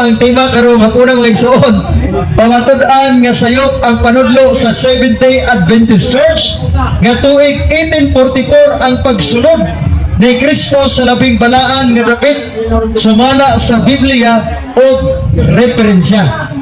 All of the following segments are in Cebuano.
ang tema karong hapuna, mga igsoon. Pamatud-an nga sayop ang panudlo sa Seventh-day Adventist Church nga tuig 1844 ang pagsulod ni Kristo sa labing balaan nga dapit sumala sa Biblia o referensya.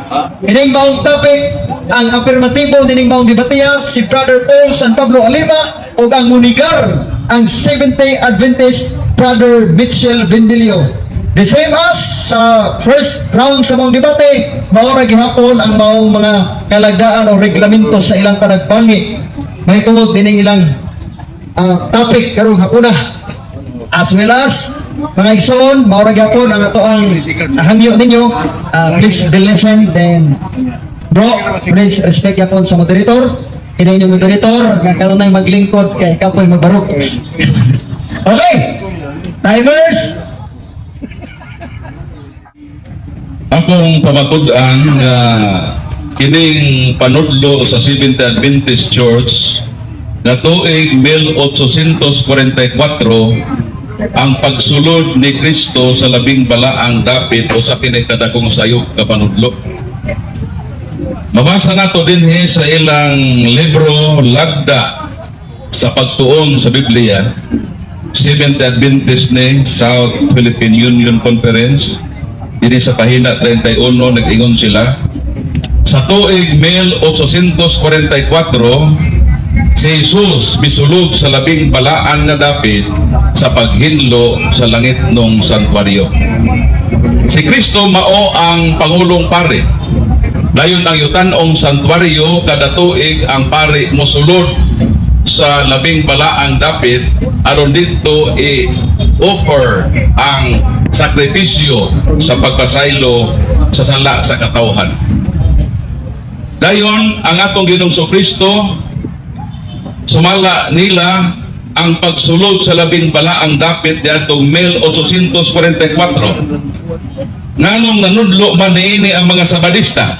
Ining maong topic, ang apirmatibo nining maong debatiya si Brother Paul San Pablo Alima ug ang munigar ang Seventh-day Adventist Brother Mitchell Bendilio. The same as sa first round sa maong debate, mao ra gihapon ang maong mga kalagdaan o reglamento sa ilang panagpangi. May tungod dining ilang topic karong hapuna. As well as mga igsoon, mao ra gihapon ang ato ang hangyo ninyo. Please be listen, then bro, please respect yapon sa moderator. Kini inyong moderator nga kanunay maglingkod kay kapoy magbarok. Okay. Timers. Akong pamatud-an nga kining panudlo sa Seventh Adventist Church na tuig 1844 ang pagsulod ni Kristo sa labing balaang dapit o sa kinagkadakong sayop ka panudlo. Mabasa nato dinhi sa ilang libro Lagda sa Pagtuon sa Biblia, Seventh Adventist ni South Philippine Union Conference. Dini sa pahina 31, nag-ingon sila sa tuig 1844 si Jesus misulod sa labing balaan nga dapit sa paghinlo sa langit nung santuario. Si Kristo mao ang pangulong pare. Dayon ang yutanong santuario, kada tuig ang pare mosulod sa labing balaang dapit aron didto i-offer ang sakripisyo sa pagpasaylo sa sala sa katawhan. Dayon ang atong Ginoong Kristo, sumala nila, ang pagsulod sa labing balaang dapit diadtong 1844. Nganong nanudlo man niini ang mga Sabadista?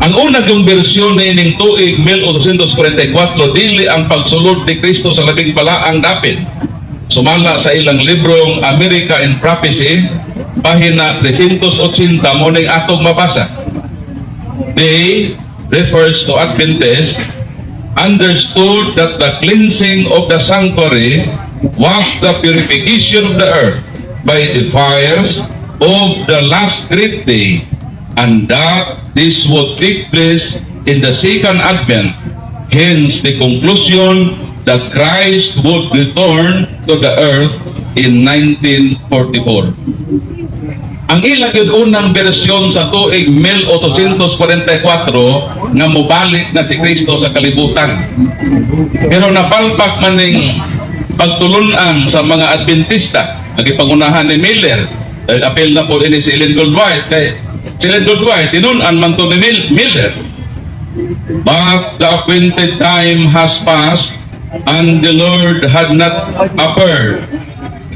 Ang una yung bersyon niining tuig 1844 dili ang pagsulod ni Kristo sa labing balaang dapit. Sumala sa ilang librong America in Prophecy, pahina 380, mo ning atong mabasa. They, refers to Adventists, understood that the cleansing of the sanctuary was the purification of the earth by the fires of the last great day, and that this would take place in the second advent. Hence the conclusion that Christ would return to the earth in 1944. Ang ilang yun unang bersyon sa tuig 1844 nga mobalik na si Kristo sa kalibutan. Pero napalpak man ning pagtulunan sa mga Adventista, nagipangunahan ni Miller. Eh, apil na po ini si Ellen Gould White. Kay si Ellen Gould White, tinun-an man to ni Miller. But the appointed time has passed and the Lord had not appeared.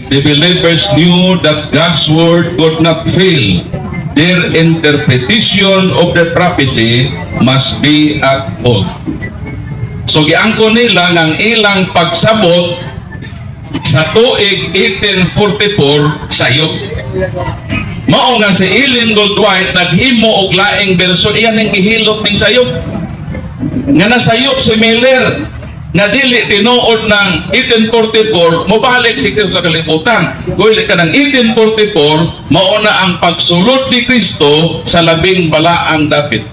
The believers knew that God's word could not fail. Their interpretation of the prophecy must be at fault. So giangko nila ng ilang pagsabot sa tuig 1844 sayop. Mao nga si Ellen Gould White naghimo og laing bersyon, iyan ang gihilot ning sayop. Nga nasayop si Miller nga dili tinuod ng 1844 mobalik si Kristo sa kalibutan. Kundi ka ng 1844 mao na ang pagsulod ni Kristo sa labing balaang dapit.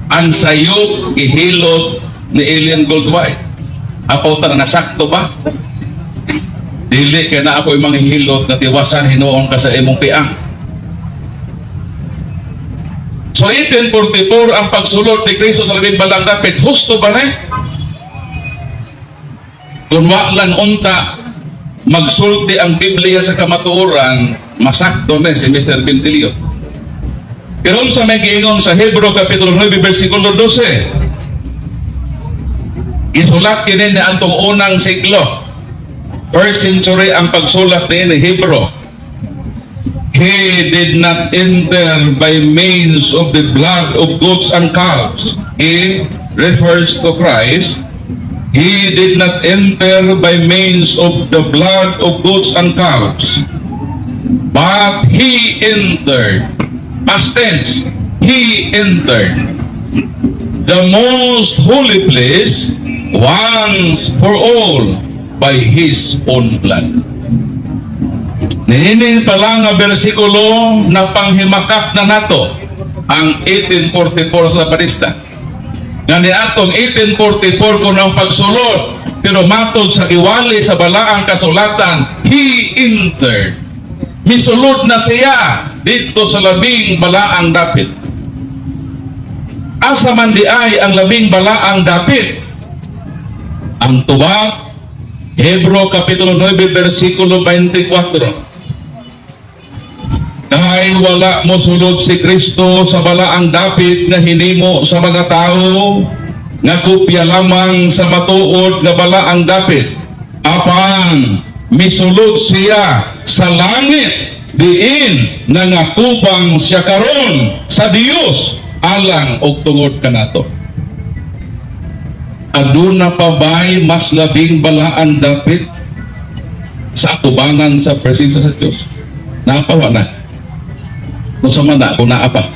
Ang sayop gihilot ni Ellen Gould White. Ako ta nasakto ba? Dili kay na ako mga hilot nga tiwasan hinuon ka sa imong piang. So 1844 ang pagsulod ni Kristo sa labing balaang dapit. Husto ba na? Kung wa lang unta magsulti ang Biblia sa kamatuoran, masakto na si Mr. Bentilio. Pero sa may giingon sa Hebrew Kapitulo 9 versikulo 12, gisulat kini ni atong unang siglo. First century ang pagsulat ni Hebrew. He did not enter by means of the blood of goats and calves. He refers to Christ. He did not enter by means of the blood of goats and calves, But he entered, past tense, he entered the most holy place once for all by his own blood. Niini pa lang nga bersikulo na panghimakak na nato ang 1844 sa Sabadista. Nga niatong 1844 kung ang pagsulod, pero matod sa giwali sa balaang kasulatan, he entered. Misulod na siya dito sa labing balaang dapit. Asa man diay ang labing balaang dapit? Ang tubag, Hebro Kapitulo 9, versikulo 24. Kay wala mo sulod si Kristo sa balaang dapit nga hinimo sa mga tao, nga kopya lamang sa matuod nga balaang dapit. Apan misulod siya sa langit, diin nangatubang siya karon sa Dios alang og tungod kanato. Aduna pa ba'y mas labing balaan dapit sa atubangan sa presensya sa Dios? Napawa na. Kung sa man na, kung naa pa.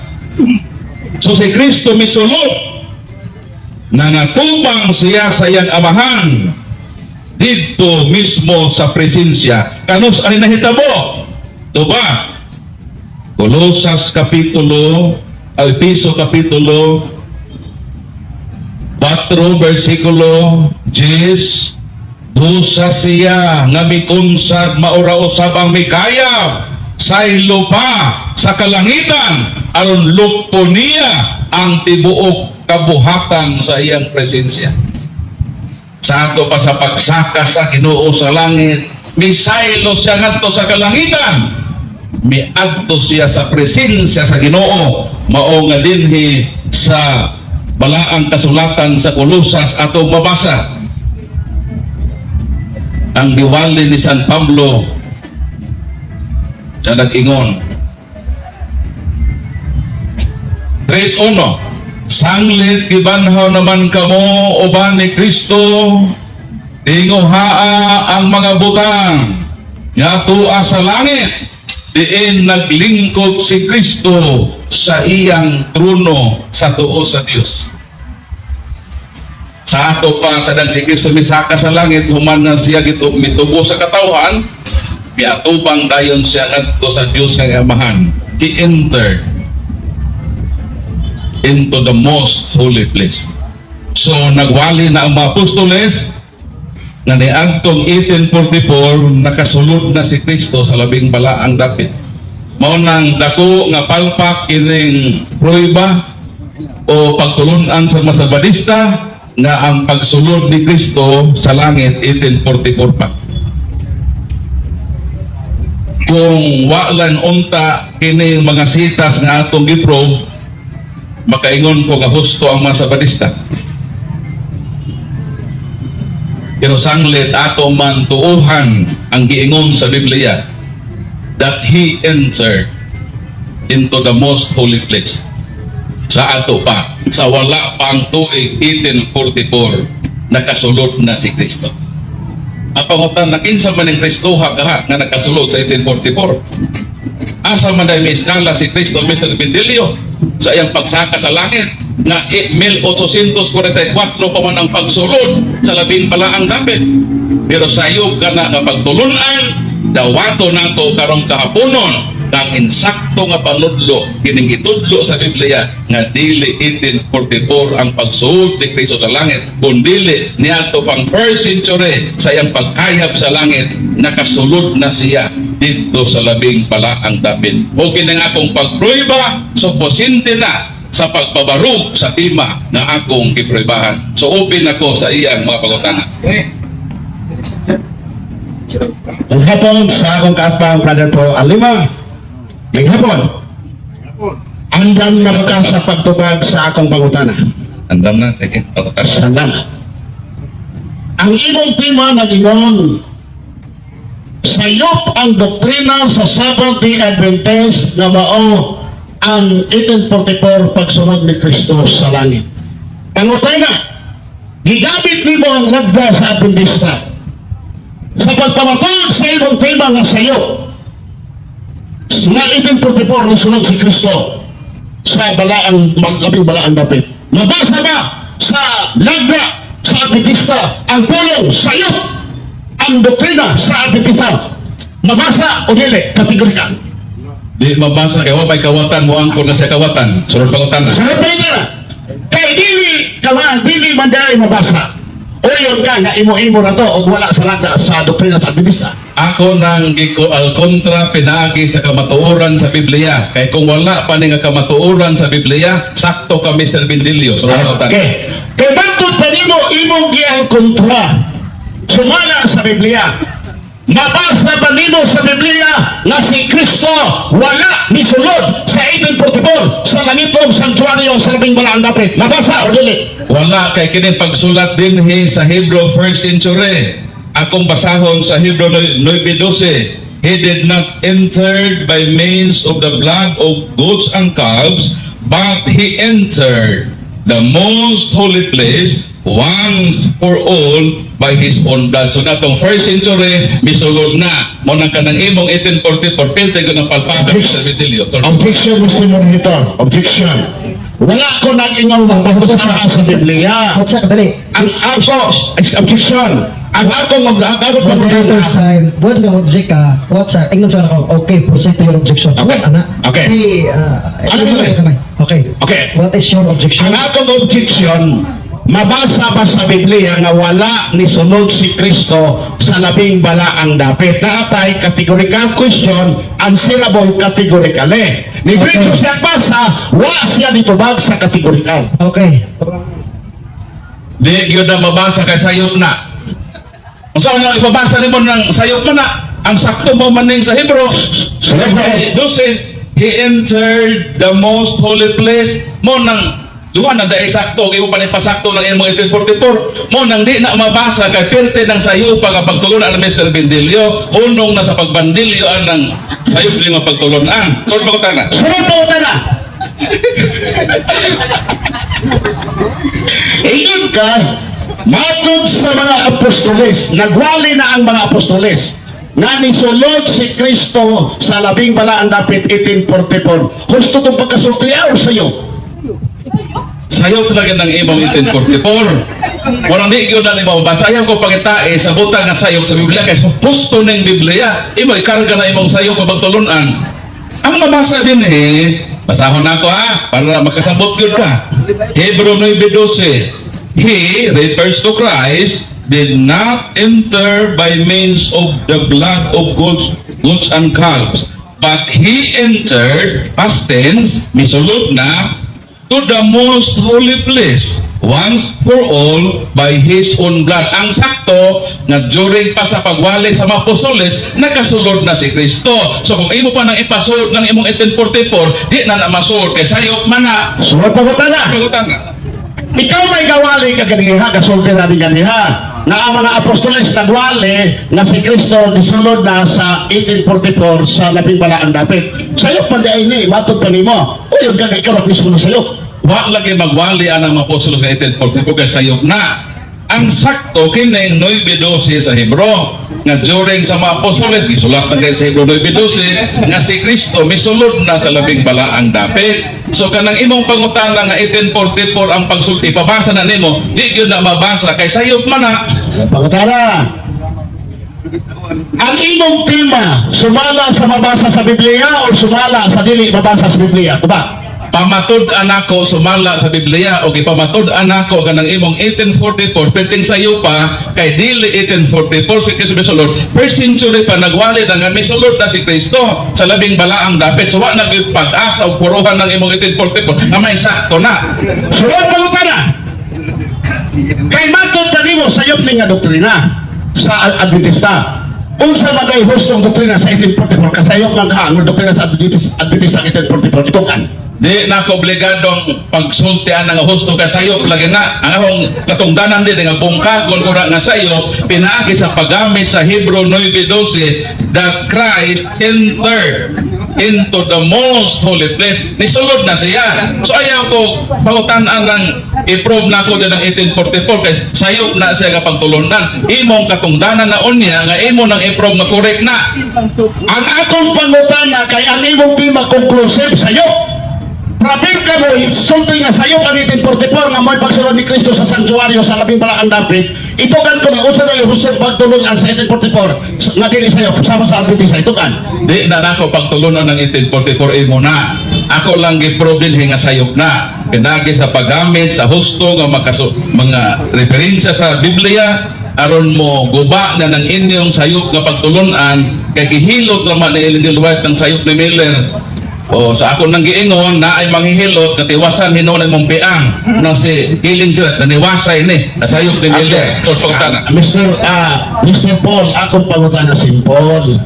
So si Kristo misulod, nangatubang siya sa iyang Amahan didto mismo sa presensya. Kanus ani nahitabo? Diba? Kolosas kapitulo, Efeso kapitulo 4 versikulo 10. Busa siya nga mikonsad, maura usab ang mikayab saylo pa sa kalangitan, aron lukpo niya ang tibuok kabuhatan sa iyang presensya. Sa ato pa sa pagsaka sa Ginoo sa langit, misaylo siya ngadto sa kalangitan, miadto siya sa presensya sa Ginoo. Mao nga dinhi sa balaang kasulatan sa Kolosas atong mabasa ang giwali ni San Pablo sa nag-ingon 3:1, "Sanglit gibanhaw naman kamo uban ni Kristo, tinguhaa ang mga butang nga tua sa langit, diin naglingkod si Kristo sa iyang trono sa tuo sa Dios." Sa ato pa sa dang si Kristo misaka sa langit, human nga siya mitubo sa katawhan, miatubang dayon siya ngadto sa Dios nga Amahan. He entered into the most holy place. So nagwali na ang mga apostoles na niadtong 1844 nakasulod na si Kristo sa labing balaang dapit. Mao nang dako nga palpak kining prueba o pagtulunan sa mga Sabadista nga ang pagsulod ni Kristo sa langit 1844 pa. Kung walan unta kini mga sitas nga atong giprove, makaingon ko nga husto ang mga Sabadista. Pero sanglit ato man tuuhan ang giingon sa Biblia that he entered into the most holy place sa ato pa sa wala pang tuig 1844, nakasulod na si Kristo. Ang pangutan na, kinsa man ang Kristo ha kaha nga nakasulod sa 1844? Asa man dahil may iskala si Kristo Mr. Bendelio sa iyang pagsaka sa langit nga 1844 pa man ang pagsulod sa labing balaang dapit? Pero sayop ka na nga pagtulunan, dawato nato karong kahaponon kang insakto nga panudlo kining gitudlo sa Biblia nga dili 1844 ang pagsuod ni Kristo sa langit, kundili niadto pang first century, sa iyang pagkayab sa langit, nakasulod na siya didto sa labing balaang dapit. O kini ang akong pagprueba, so posinte na sa pagpabarug sa tema na akong gipruebahan. So open ako sa iyang mga pangutana. Ang hapon sa akong kaatbang, Brother po Alima. May hapon. Andam na ba ka sa pagtubag sa akong pangutana? Andam na, sige, pangutana. Salamat. Ang imong tema nag-ingon, sayop ang doktrina sa Seventh-day Adventist na mao ang 1844 pagsunod ni Kristo sa langit. Pangutana, gigamit nimo ang lagda sa Adventista sa pagpamatuod sa imong tema nga sayop. Nga 1844 nisulod si Kristo sa balaang labing balaang dapit? Mabasa ba sa lagda sa Adventista ang pulong sayop ang doktrina sa Adventista? Mabasa o dili kategorikal? Di mabasa kay wa may kawatan mo angkor na sa kawatan. Sunod pangutana. Sa na kay dili kaman dili man dai mabasa. Uyon ka nga imo-imo na to og wala sa lagda sa doktrina sa Adventista. Ako nang giko al kontra pinaagi sa kamatuoran sa Biblia. Kay kung wala pa ni nga kamatuoran sa Biblia, sakto ka, Mr. Bendilio. Sunod pangutana. Okay. Kay bantod pa nimo imong giang kontra sumala sa Biblia, mabasa ba nimo sa Biblia nga si Kristo wala nisulod sa 1844 sa langitong sanctuaryo sa labing balaang dapit? Mabasa o dili? Wala, kay kini pagsulat dinhi sa Hebrew, first century. Akong basahon sa Hebrew 9:12. "He did not enter by means of the blood of goats and calves, but he entered the most holy place once for all by his own blood." So natong first century, misulod na. Mo nang kanang imong 1844, pilte ko ng palpakan sa Bidilio. Sorry. Objection, Mr. Monitor. Objection. Wala ko nag-ingon mabasa sa Biblia. What's up, dali. Ang ako, objection. Ang ako Moderator's time, buhat ka object ka, what's up, ingnon sa ako, okay, proceed to your objection. Okay. Ana. Okay. Di, Ano ano yun? kamay. Okay. Okay. What is your objection? Ang akong objection, mabasa ba sa Biblia nga wala ni sulod si Kristo sa labing balaang dapit? Naatay categorical question, answerable categorically. Ni diretso siya basa, wa siya nitubag sa categorical. Okay. Di gyud na mabasa kay sayop na. Unsa nga ipabasa nimo ng sayop man na? Ang sakto mo maning sa Hebrew. Hebrew. 12, "He entered the most holy place." Mo nang duha na dai sakto kay mo pa ni pasakto ng imong 1844. Mo nang di na mabasa kay pirte ng sayop pa nga pagtulunan ni Mr. Bendilio, hunong na sa pagbandilyo ang sayop nga pagtulunan. Sunod pangutana. Sunod pa na. Ingon ka, matod sa mga apostoles, nagwali na ang mga apostoles, nga nisulod si Kristo sa labing balaang dapit 1844. Husto itong pagkasulti o sa'yo? Sayop lagi ng imong 1844. Walang di gyud na nimo mabasa. Ayaw ko pangitae sa butang nga sayop sa Biblia kay husto ning Biblia. Imo ikarga na imong sayop pagtulunan. Ang mabasa din eh, basahon na ako ha, para makasabot gyud ka. Hebrew 9:12. "He," refers to Christ, "did not enter by means of the blood of goats and calves, but he entered," past tense, misulod na, "to the most holy place once for all by his own blood." Ang sakto nga during pa sa pagwali sa mga apostoles, nakasulod na si Kristo. So kung imo pa nang ipasulod ng imong 1844, di na na masulod kay sayop man na. Sunod pa na. Pangutana. Ikaw may gawali ka ganiha, kasulti natin ganiha, na ang mga apostoles nagwali na si Kristo nisulod na sa 1844 sa labing balaang dapit. Sayop man di ay ni, matod pa nimo. Uy, ka ikaw na mismo na sayop. Wa lagi magwali ang mga apostoles nga 1844 kay sayop na. Ang sakto kini 9:12 sa Hebrew nga during sa mga apostoles gisulat na kay sa Hebrew 9:12 nga si Kristo misulod na sa labing balaang dapit. So kanang imong pangutana nga 1844 ang pagsulti, ipabasa na nimo, di gyud na mabasa kay sayop man na. Pangutana. Ang imong tema, sumala sa mabasa sa Biblia o sumala sa dili mabasa sa Biblia? Diba? Pamatud-an ako sumala sa Biblia o gipamatud-an ako kanang imong 1844 perting sayo pa kay dili 1844 si Kristo misulod. First century pa nagwali na nga misulod na si Kristo sa labing balaang dapit. So wa na gyud pag-asa o puruhan ng imong 1844 nga may sakto na. Sunod pangutana. Kay matod pa nimo sayop ni nga doktrina sa Adventista. Unsa man ay hustong doktrina sa 1844 kasayop man ka ang doktrina sa Adventista 1844 itukan. Di na ako obligadong pagsultian nga husto ka, sayop lagi na. Ang akong katungdanan din nga bungkagon ko na nga sayop pinaagi sa paggamit sa Hebrew 9:12 that Christ entered into the most holy place. Nisulod na siya. So ayaw ko pangutan-an ng i-prove na ako din ng 1844 kay sayop na siya nga pagtulunan. Imong katungdanan na unya nga imo nang i-prove nga correct na. Ang akong pangutana kay ang imong tema conclusive, sayop. Prabil ka mo, sulti nga sayop ang 1844 nga mo'y pagsulod ni Kristo sa sanktuaryo sa labing balaang dapit. Itugan ko na usa na yung hustong pagtulunan sa 1844 nga dili sayop sama sa Adventista. Itugan. Di na nako pagtulunan ng 1844, imo na. Ako lang gi-prove din nga sayop na. Pinagi sa paggamit sa husto nga mga referensya sa Biblia aron mo guba na ng inyong sayop nga pagtulunan kay gihilot naman ni Ellen G. White ng sayop ni Miller. O sa ako nang giingon na ay manghihilot katiwasan hinuon mong piang nang si Ellen G. White naniwasay ni na sayop ni Miller. Okay. So pagtana. Mr. Paul, akong pangutana simple.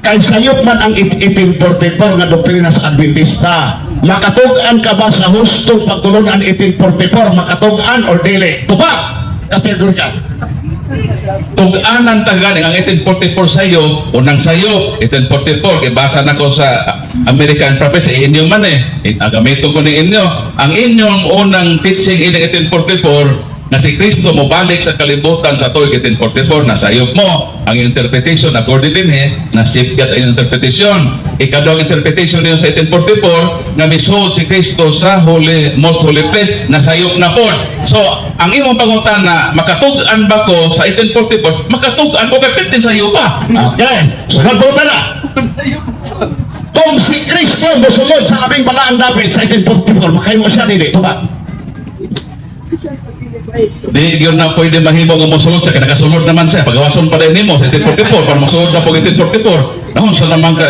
Kay sayop man ang 1844 nga doktrina sa Adventista, makatug-an ka ba sa hustong pagtulunan 1844? Makatug-an or dili? Tubag! Categorical. Tug-anan ta gani ang 1844 sayo, unang sayo 1844 kay basa nako sa American Prophecy, inyo man eh. Gamiton ko ni inyo ang inyong unang teaching in 1844 na si Kristo mobalik sa kalibutan sa tuig 1844 na sayop mo ang interpretation according din eh na sipyat ang interpretation. Ikaduhang interpretation niyo sa 1844 nga misuod si Kristo sa holy most holy place, na sayop na pod. So ang imong pangutana, makatug-an ba ko sa 1844? Makatug-an ko kay 15 sayo pa. Okay. Sunod pangutana. Kung si Kristo mosulod sa labing balaang dapit sa 1844, makahimo siya dili? Tubag. Di yun na pwede mahimo nga mosulod siya kay nakasulod naman siya. Pagawason pa din nimo sa 1844 para mosulod na po 1844. Nahon sa naman ka.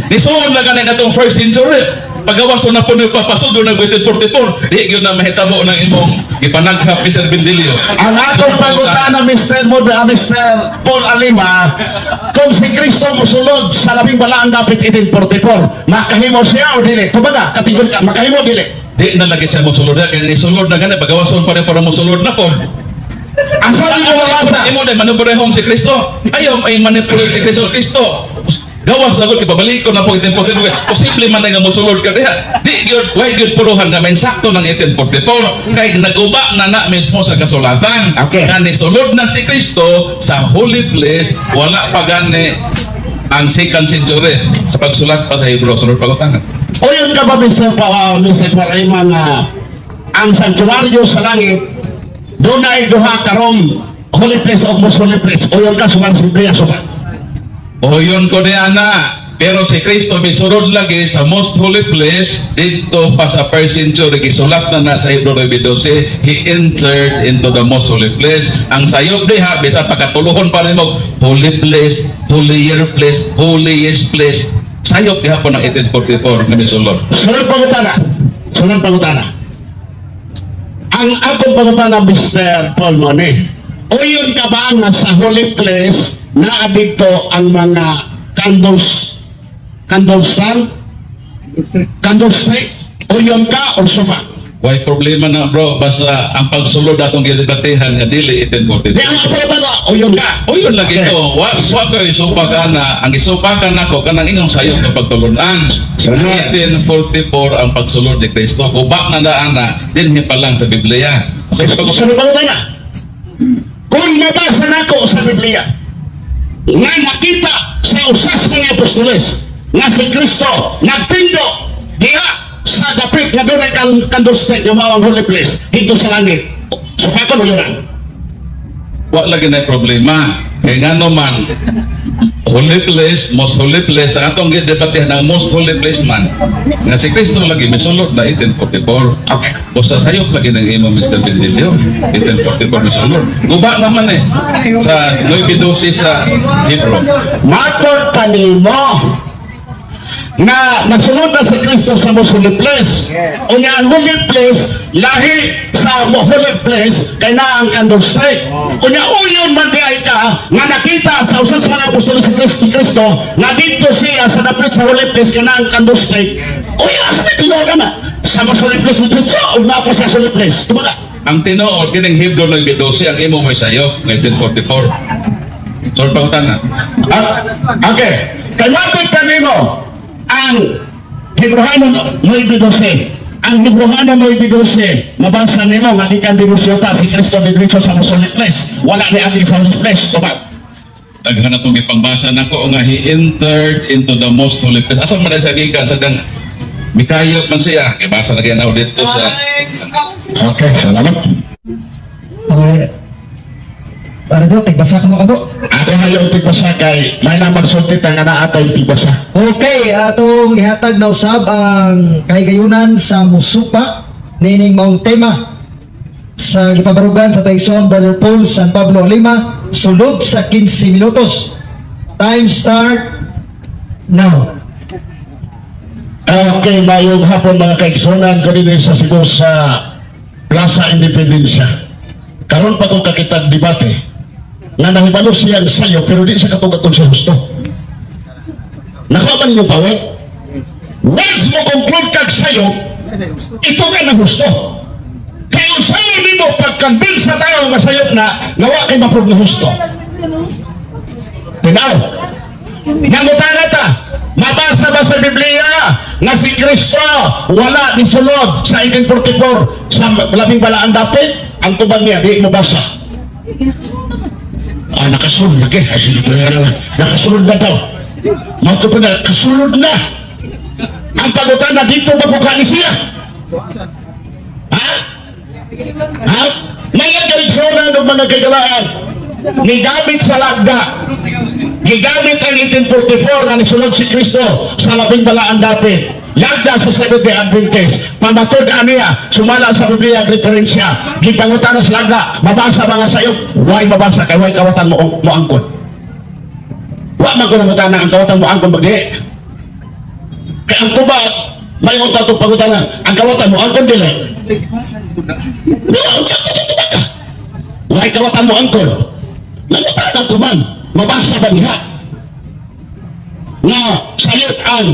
Nisuod na gani atong first century. Pagawason na po ni papasudlo ng 1844. Di yun na mahitabo ng imong gipanaghap, Mr. Bendilio. Ang atong pangutana, Mr. Mod, Mr. Paul Alima, kung si Kristo mosulod sa labing balaang dapit 1844, makahimo siya o dili? Tubaga, kategorika, makahimo dili? Di na lagi siya mosulod na kay nisulod na gani, pagawason pa rin para mosulod na po. Asa di mo mabasa? Imo din manubrehong si Kristo. Ayaw ay manipulate si Kristo. Kristo gawas na gud kay pabalikon na po 1844. Posible man na nga mosulod ka diha. Di gyud, why gyud puruhan nga sakto ng 1844 kay naguba na na mismo sa kasulatan. Nga nisulod na si Kristo sa holy place wala pa gani ang second century sa pagsulat pa sa Hebrew. Sunod pagutana. Uyon ka ba, Mr. Parima, nga ang sanktuaryo sa langit, dunay duha ka room, holy place o most holy place? Uyon ka suman sa Biblia, suman? O yun ko ni ana. Pero si Kristo misurod lagi sa most holy place dito pa sa first century. Gisulat na na sa Hebrew 9:12, he entered into the most holy place. Ang sayop diha, bisa pakatuluhon pa nimo holy place, holier place, holiest place, sayop gihapon ang 1844 nga misulod. Sunod pangutana. Sunod pangutana. Ang akong pangutana, Mr. Paul Mone, uyon ka ba nga sa holy place naa dito ang mga candles, candle stand, candlestick? Uyon ka or suba? Why problema na, bro, basta ang pagsulod atong gidebatehan nga dili 1844. Di ang pangutana, uyon ka? O yun lagi Okay. ko, wa ko isupag ana, ang isupakan nako kanang inyong sayop nga pagtulunan. Sunod. 1844 ang pagsulod ni Kristo. Guba na na ana, dinhi pa lang sa Biblia. So, Sunod pangutana. Kung mabasa nako sa Biblia nga nakita sa usas mga apostoles nga si Kristo nagtindo diha sa dapit nga dunay candlestick nga mao ang holy place dito sa langit, supakon o yunan? Wa lagi na problema. Kay ngano man, holy place, most holy place, ang atong gidebatehan ang most holy place man. Nga si Kristo lagi misulod na 1844. Basta sayop lagi ng imo, Mr. Bendilio. 1844 misulod. Guba naman eh. Sa 9:12 sa Hebrew. Matod pa nimo nga nasulod na si Kristo sa most holy place. Unya ang holy place lahi sa mo holy place kay naa ang candlestick. Unya uyon man di ay ka nga nakita sa usa sa mga apostol si Kristo Kristo nga didto siya sa dapit sa holy place kay naa ang candlestick. Unya sa Sa tinuod na sa most holy place ni o naa pa sa holy place. Tumaga. Ang tinuod kining Hebrew 9:12, ang imo may sayo 1944. So pangutana. Ah, okay. Kay matod pa nimo ang Hebreohanon 9:12. Ang Hebreohanon 9:12, mabasa nimo nga gikan dinhi siyota si Kristo diretso sa most holy place. Wala ni agi sa holy place. Tubag. Daghan na itong ipangbasa nako nga he entered into the most holy place. Asa man na siya gikan sa dang mikayop man siya. Gibasa na gyud dito sa Okay, salamat. Okay. Para do, tigbasa ka mo ka do. Ako na yung tigbasa kay may na magsulti ta nga naa tay tigbasa. Okay, atong ihatag na usab ang kahigayunan sa musupak nining maong tema sa gipabarugan sa Tayson Brother Paul San Pablo Lima, sulod sa 15 minutos. Time start now. Okay, mayong hapon, mga kaigsunan ko dinhi sa Cebu sa Plaza Independencia. Karon pa ko kakitag debate nga nahibalo siyang sayo pero di siya katugak kung siya husto. Nakuha ba ninyong pawag? Once mo conclude kag sayo, ito ka na husto. Kaya sayo nimo pagkambing sa tao nga sayop na, nawa kay ma-prove na husto. Tinaw. Nangutana ta, mabasa ba sa Biblia nga si Kristo wala ni sulod sa 1844 sa labing balaan dapit? Ang tubag niya, di mo basa. Ah, nakasulod na kay. Nakasulod na daw. Mao pa na, kasulod na. Ang pagutana dito ba po ni siya? Ha? Ha? Mga kaigsunan ng mga kaigalaan, nigamit sa lagda. Gigamit ang 1844 nga nisulod si Kristo sa labing balaan dapit. Lagda sa Seventh-day Adventist. Pamatud aniya, sumala sa Biblia ang referensya. Gipangutana sa lagda, mabasa mga sayop. Why mabasa? Kay why kawatan mo, mo angkon. Wa man ko nangutana ang kawatan mo angkon bagdi. Kay ang tubag, may unta itong pangutana, ang kawatan mo angkon dili. No, unsa ka tubag ka? Why kawatan mo angkon? Nangutana ko man, mabasa ba niya? Nga sayop ang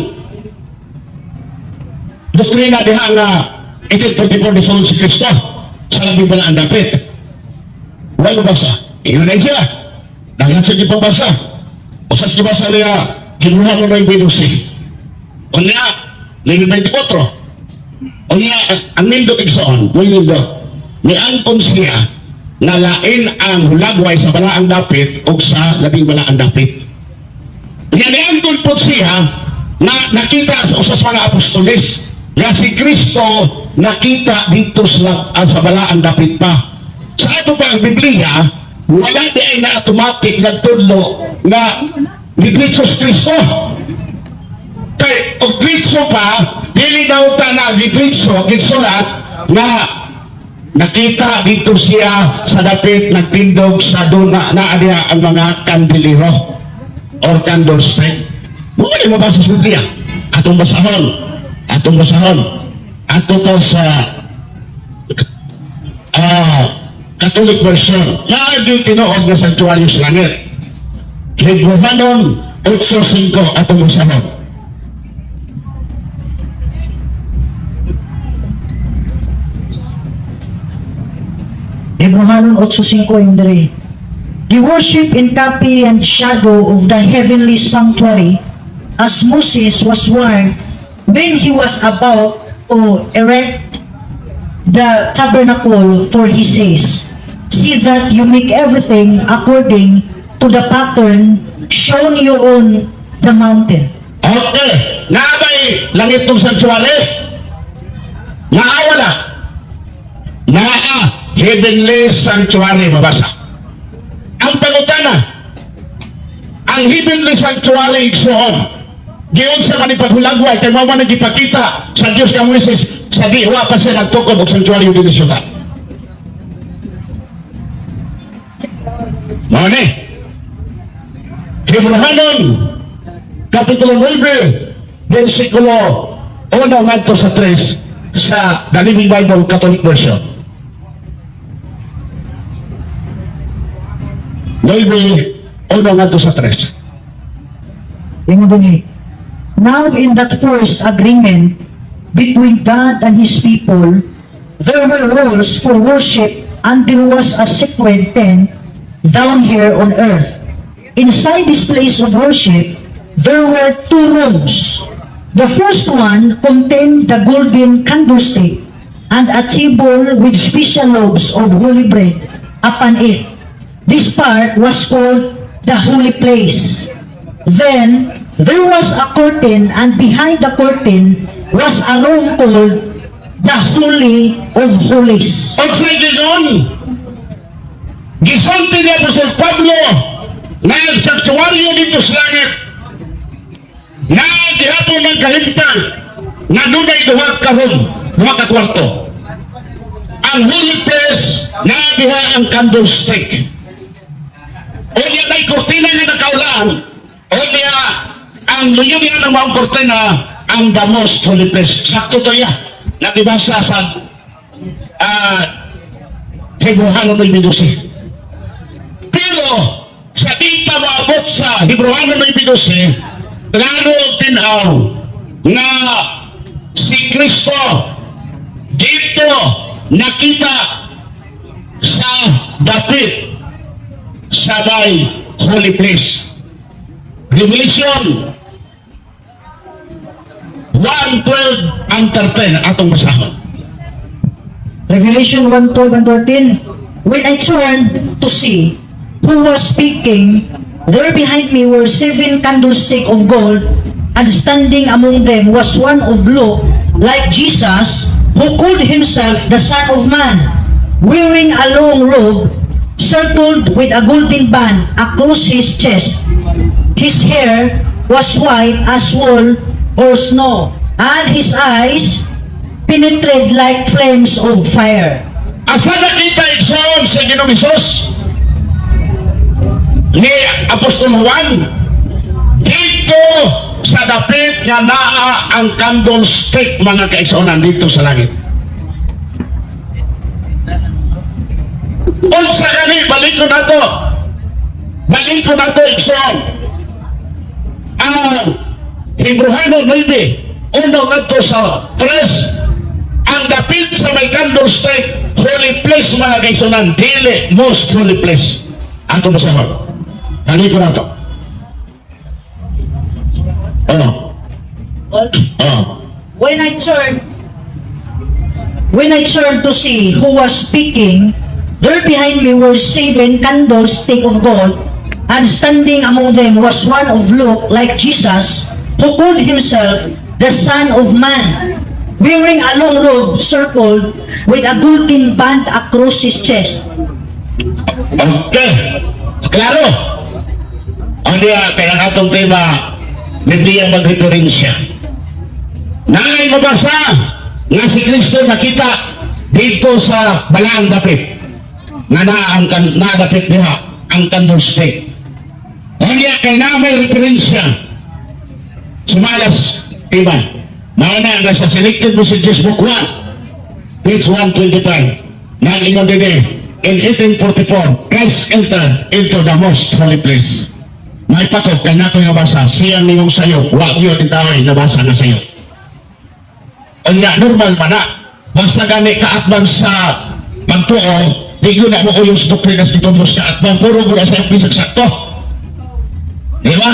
doktrina diha nga 1844 ni sulod si Kristo sa labing balaan dapit. Why mabasa? Ingon na siya. Daghan siya gipabasa. Usas gibasa niya, ginuha mo na yung 12. Unya, 9:24. Unya, ang nindot igsoon, may nindot. Niangkon siya nga lain ang hulagway sa balaang dapit o sa labing balaang dapit. Unya, niangkon po siya na nakita sa usas mga apostoles nga si Kristo nakita dito sa balaang dapit pa. Sa ato pa ang Biblia, wala di ay na automatic nagtudlo nga ni Jesus Kristo. Kay og Kristo pa, dili daw ta na ni Kristo gisulat nga nakita dito siya sa dapit nagtindog sa duna na diha ang mga kandelero or candlestick. Mo ni mabasa sa Biblia. Atong basahon. Atong basahon. Ato to sa Catholic version. Naagi tinuod nga sanctuaryo sa langit. Hebreohanon 8:5, atong basahon. Hebreohanon 8:5 yung dire. The worship in copy and shadow of the heavenly sanctuary, as Moses was warned when he was about to erect the tabernacle, for he says, "See that you make everything according to the pattern shown you on the mountain." Okay. Naa ba'y langit tong sanctuary? Naa wala? Naa heavenly sanctuary, mabasa. Ang pangutana, ang heavenly sanctuary igsoon, giyon sa man paghulagway kay mao man ang gipakita sa Dios kang Moises sa di wa pa siya nagtukod og sanctuary dinhi sa syudad. Mao ni. Hebreohanon Kapitulo 9, versikulo 1 ngadto sa 3 sa The Living Bible Catholic Version. 9, 1 ngadto sa 3. Ingon diri. Now in that first agreement, between God and His people. There were rules for worship and there was a sacred tent down here on earth. Inside this place of worship, there were two rooms. The first one contained the golden candlestick and a table with special loaves of holy bread upon it. This part was called the holy place. Then there was a curtain, and behind the curtain was a room called the Holy of Holies. Unsay giingon? Gisulti ni Apostol Pablo nga ang sanktuaryo didto sa langit na gihapon ng kahimtang nga dunay duha ka room, duha ka kwarto. Ang holy place na diha ang candlestick. Unya may kurtina nga nakaulan. Unya ang luyo niya ng maong kurtina ang the most holy place. Sakto to ya. Nagibasa sa Hebreohano 9:12. Pero sa di pa maabot sa Hebreohano 9:12, klaro tinaw nga si Kristo dito nakita sa dapit sa may holy place. Revelation 1, 12 and 13 atong basahon. Revelation 1, 12 and 13. When I turned to see who was speaking, there behind me were seven candlesticks of gold, and standing among them was one of look like Jesus, who called himself the Son of Man, wearing a long robe circled with a golden band across his chest. His hair was white as wool or snow, and his eyes penetrated like flames of fire. Asa nakita, igsoon, sa Ginoong Hesus ni Apostol Juan? Dito sa dapit nga naa ang candlestick, mga kaigsuonan, dito sa langit. Unsa gani, balikon nato. Balikon nato, igsoon. Ang Hebreohano 9, 1 ngadto sa 3, ang dapit sa may candlestick, holy place, mga kaigsuonan, dili most holy place. Ato basahon. Balikon nato. Oh, oh. When I turned to see who was speaking, there behind me were seven candlesticks of gold, and standing among them was one of look like Jesus, who called himself the Son of Man, wearing a long robe circled with a golden band across his chest. Okay. Klaro. Ang diya, kaya ang atong tema, Biblia magreferensya. Naay mabasa nga si Kristo nakita dito sa balaang dapit. Nga naa ang kan naa dapit diha ang candlestick. Unya kay na may referensya. Sumalas tema. Mao na nga sa Selected Messages Book 1, page 125. Nang ingon dinhi, in 1844, Christ entered into the most holy place. May pakop, kay na ko nabasa, siyang ningong sayo, wa gyud tao'y nabasa na sayo. Unya, normal man na. Basta gani kaatbang sa pagtuo, di yun na mo ko yung doktrina sa gitungos kaatbang, puro ko na sa bisag sakto. Di ba?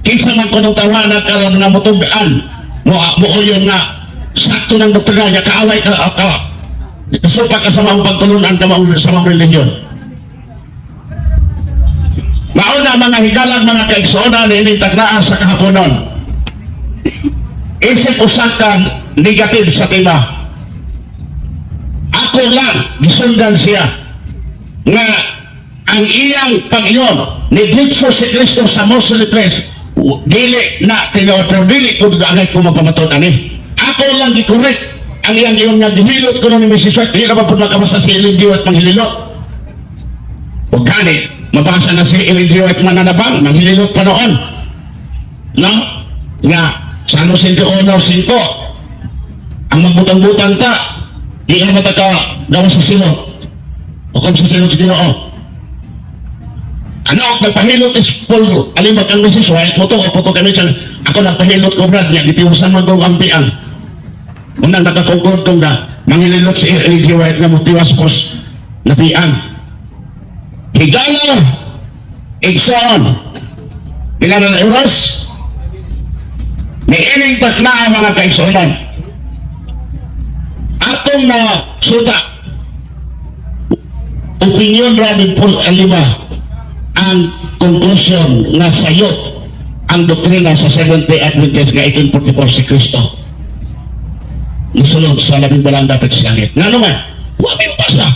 Kinsa man ko nung tawanan karon nga mutugaan, mo mo yun nga sakto ng doktrina niya, kaaway ka, ka kasupa ka sa mga pagtulunan ka sa mga relihiyon. Mauna, mga higalang mga kaigsuonan, ining tagnaa sa kahaponon. Isip usa ka negative sa tema. Ako lang gisundan siya nga ang iyang pag-iyon ni ditso si Kristo sa most holy place dili na tinuod, pero dili ko angay ko magpamatud ani. Ako lang gi-correct ang iyang iyon nga gihilot ko ni Mrs. White. Di naman po makabasa si Ellen G. White manghililot. O gani, mabasa na si Ellen G. White mananabang, manghililot pa noon. No? Nga, sa ano 5.1, 5. Ang magbutang-butang ta, di ka mataka gawa sa silot. O kung sa silot sa Ginoo. Ano, nagpahilot is Paul, alimag ang Mrs. White, mo to, opo ko kami siya, ako nagpahilot ko, Brad, niya, gitiusan man kong ampian. Unang nakakonclude kong nga, manghililot si Ellen G. White nga motiwas pos napian. Higala, igsoon, pila na oras? Ni ining takna, mga kaigsuonan. Atong na suta, opinion ra ni Paul Alima ang conclusion nga sayop ang doktrina sa Seventh-day Adventist nga 1844 si Kristo nisulod sa labing balang dapit sa langit. Nga naman, wa may mabasa.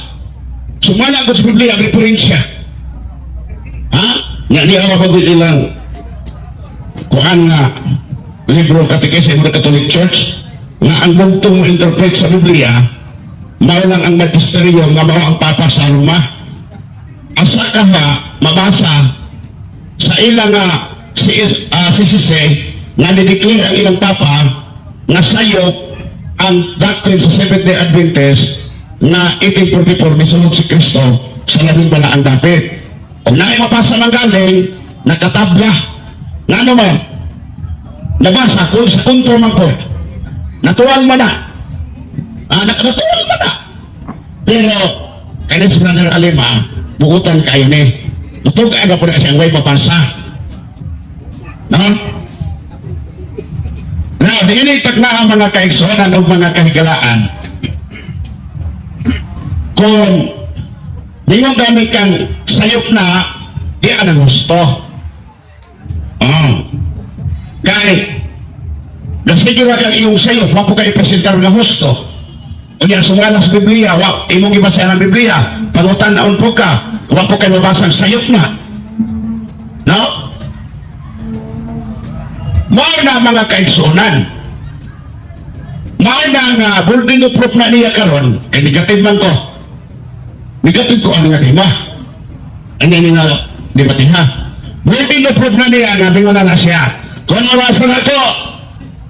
Sumala ko sa Biblia ang referensya. Ha? Nga niya ako pag ilang kuan nga libro Catechism of the Catholic Church nga ang bugtong mo interpret sa Biblia mao lang ang magisterium nga mao ang Papa sa Roma. Asa ka ha mabasa sa ilang nga si CCC nga ni-declare ang ilang Papa nga sayop ang doctrine sa Seventh-day Adventist nga 1844 nisulod si Kristo sa labing balaang dapit? Kung naay mabasa ng galing, nakatabla. Nga naman, nabasa ko sa kontra man po. Natural man na. Ah, natural man na. Pero, kaya si Brother Alima, buutan kayo ni. Tutugaan na po na siyang way mabasa. No? Now, di ini takna ang mga kaigsuonan o mga kahigalaan. Kung di mo gamit kang sayop na, di ka nang gusto. Oh. Kay, gasige ra kang iyong sayop, wa po ka ipresentar nga husto. Unya, sumala sa Biblia, wa, imong gibasa ang Biblia, pangutan naon po ka, wa po kay mabasang sayop na. No? Mao na, mga kaigsuonan. Mao na nga burden of proof na niya karon kay negative man ko. Negative ko ano nga tema. Ano ni nga di ba tiha? Burden of proof na niya nga bingon na siya. Kung mabasa na ko,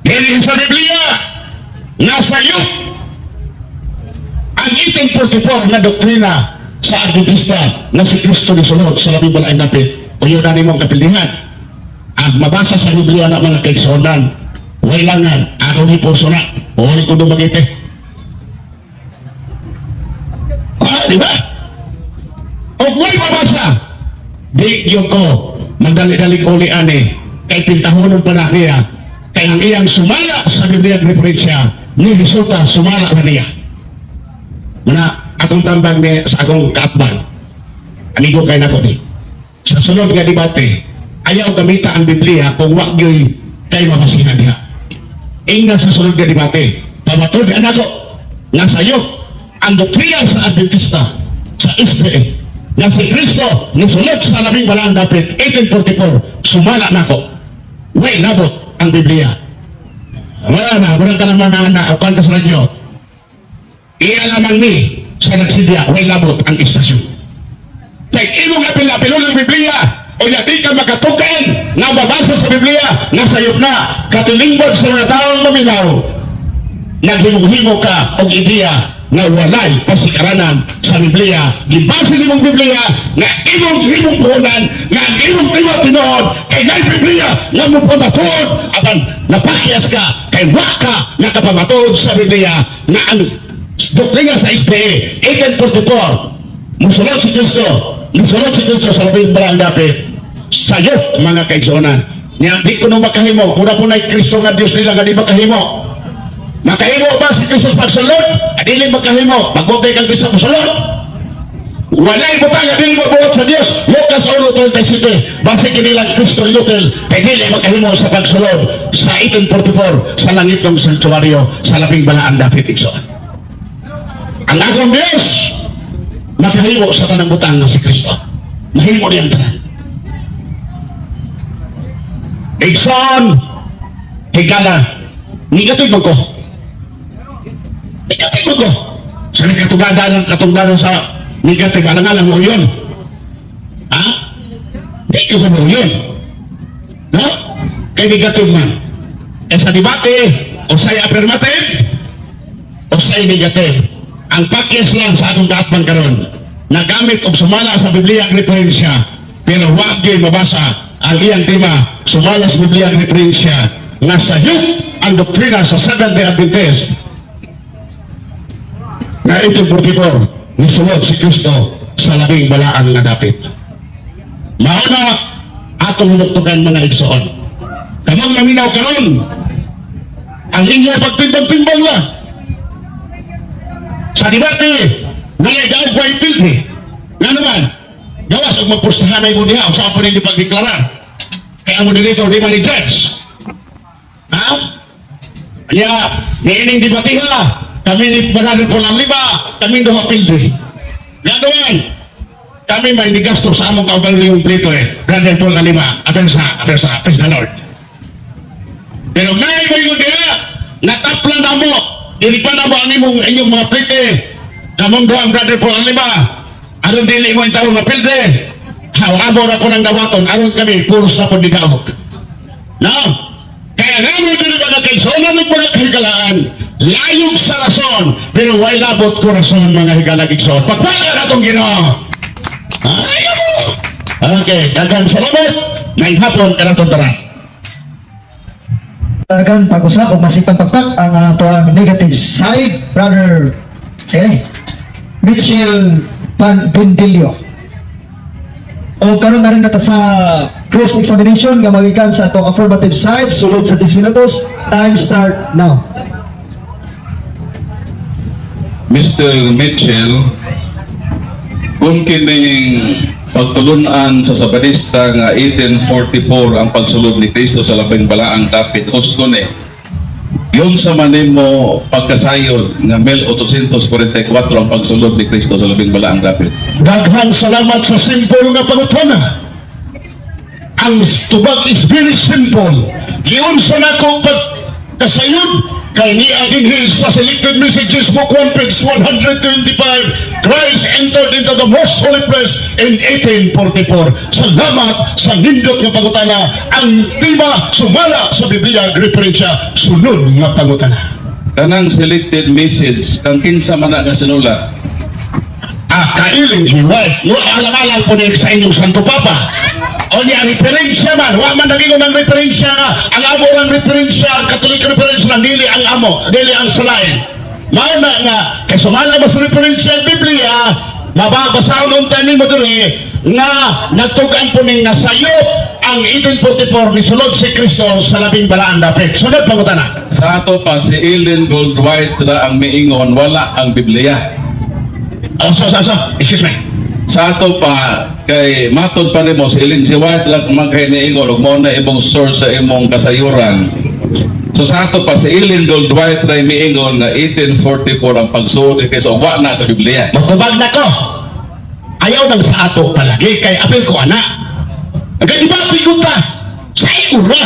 dili sa Biblia, nasa iyo ang 1844 na doktrina sa Adventista na si Kristo ni sulod sa labing balaang dapit o yun na nimong kapilihan. Ang mabasa sa Biblia na, mga kaigsuonan, wailangan, ako ni puso na, uli ko dumagite. Ah, di ba? O kung mabasa, di yun ko, magdali-dali uli ani, kay pintahonon pa na niya, kay ang iyang sumala sa Biblia referensya, ni resulta sumala na niya. Muna, akong tambang ni sa akong kaatbang, amigo kay nako ni. Sa sunod nga debate, ayaw gamita ang Biblia kung wa gyoy kay mabasihan diha. Ingna sa sunod nga debate, pamatod anak ko, nga sayo, ang doktrina sa Adventista sa SDA, nga si Kristo nisulod sa labing balaan dapit 1844, sumala nako. Way nabot ang Biblia. Wala na, wala ka naman na, na, ka sa radyo. Iya lamang ni sa nagsidya, way labot ang istasyon. Kay imong apil-apilon ang Biblia, o di ka makatukan nga mabasa sa Biblia nga sayop na katilingban sa mga taong maminaw, naghimo-himo ka og ideya nga walay pasikaranan sa Biblia. Gibase nimong Biblia nga imong himong puhunan nga ang imong tiwa tinuod kay nay Biblia nga mo pamatuod, apan napakyas ka kay wa ka nakapamatuod sa Biblia nga ang doktrina sa SDA 1844 musulod si Kristo sa labing balaang dapit, sayo, mga kaigsuonan niya. Di ko no makahimo muna po na Kristo nga Diyos nila nga di makahimo. Makahimo ba si Kristo pagsulod? Adili makahimo. Magbugay kang Kristo musulod. Walay butang nga dili mabuhat sa Dios. Lucas 1:37. Base kini lang Kristo inutil kay dili makahimo sa pagsulod sa 1844 sa langit ng sanktuaryo sa labing balaan dapit, igsoon. Ang akong Dios makahimo sa tanang butang nga si Kristo. Mahimo niyang tanan. Igsoon, higala, negative man ko. Negative man ko. Sa katugadanan, katugdanan sa negative, alang-alang mo yun. Ha? Di ko mo yun. No? Kay negative man. Eh sa debate, usay affirmative, usay negative. Ang pakyas lang sa atong kaatbang karon, nagamit og sumala sa Biblia ang referensya, pero wa gyud mabasa ang iyang tema, sumala sa Biblia ang referensya nga sayop ang doktrina sa Seventh-day Adventist. Nga 1844 nisulod si Kristo sa labing balaan nga dapit. Mao na atong hinuktukan, mga igsoon. Kamong naminaw karon, ang inyo pagtimbang-timbang lang sa debate, walay daog, way pildi. Nga naman, gawas og magpursahanay mo diha, sa po ninyo pagdeklarar. Kaya ang moderator di man ni judge. Ha? Kaya, niining debatiha, kami ni Brother Paul ang lima, kami duha pildi. Nga naman, kami may nigasto sa among kaugalingong plito eh. Brother Paul ang lima, apensa, apensa, praise the Lord. Pero may mo diha, natapla na mo, dili pa na mo ang imong inyong mga plite. Kamong duha ang Brother Paul ang lima, aron dili mo ang taong nga pilde. Haw, amo ra po ng dawaton, aron kami, puros na po ni daog. No? Kaya nga mo dili mga kaigsuonan ng mga kahigalaan, layog sa rason, pero way labot ko rason, mga higalag igsoon. Pagpala na itong Ginoo. Ay, amo! Okay, daghang salamat. May hapon kanatong tanan. Dagan pag-usap o masipang pagpak ang atoang negative side, Brother, sige, Mitchell Pan Bendilio. O karon na rin nata sa cross-examination nga magikan sa atong affirmative side, sulod sa 10 minutos. Time start now. Mr. Mitchell, kung kining pagtulunan sa Sabadista nga 1844 ang pagsulod ni Kristo sa labing balaang dapit, husto ni. Yung sa manimo pagkasayod nga 1844 ang pagsulod ni Kristo sa labing balaang dapit? Daghang salamat sa simple nga pangutana. Ang tubag is very simple. Giunsa nako pagkasayod kay niya dinhi sa Selected Messages, Book 1, page 125, Christ entered into the most holy place in 1844. Salamat sa nindot nga pangutana. Ang tema sumala sa Biblia referensya. Sunod nga pangutana. Kanang Selected Message, kang kinsa man na nga sinulat? Ah, kay Ellen G. White. No, alang-alang po ni sa inyong Santo Papa. O niya, referensya man. Wa man naging ang referensya nga. Ang amo ang referensya, ang Catholic reference lang, dili ang amo, dili ang salain. Mao na nga, kay sumala ba sa referensya ang Biblia, mababasahon unta nimo diri nga nagtugan po ning nasayop ang 1844 ni sulod si Kristo sa labing balaan dapit. Sunod pangutana. Sa ato pa, si Ellen Goldwhite ra ang miingon wala ang Biblia. Oh, so, so, so. Excuse me. Sa ato pa, kay matod pa nimo si Ellen G. White lang man kay niingon ug mao na imong source sa imong kasayuran. So sa ato pa, si Ellen Goldwhite ra miingon nga 1844 ang pagsulod ni Kristo, wa na sa Biblia. Magtubag na ko. Ayaw nang sa ato palagi kay apil ko ana. Ang debate ko ta sa ura.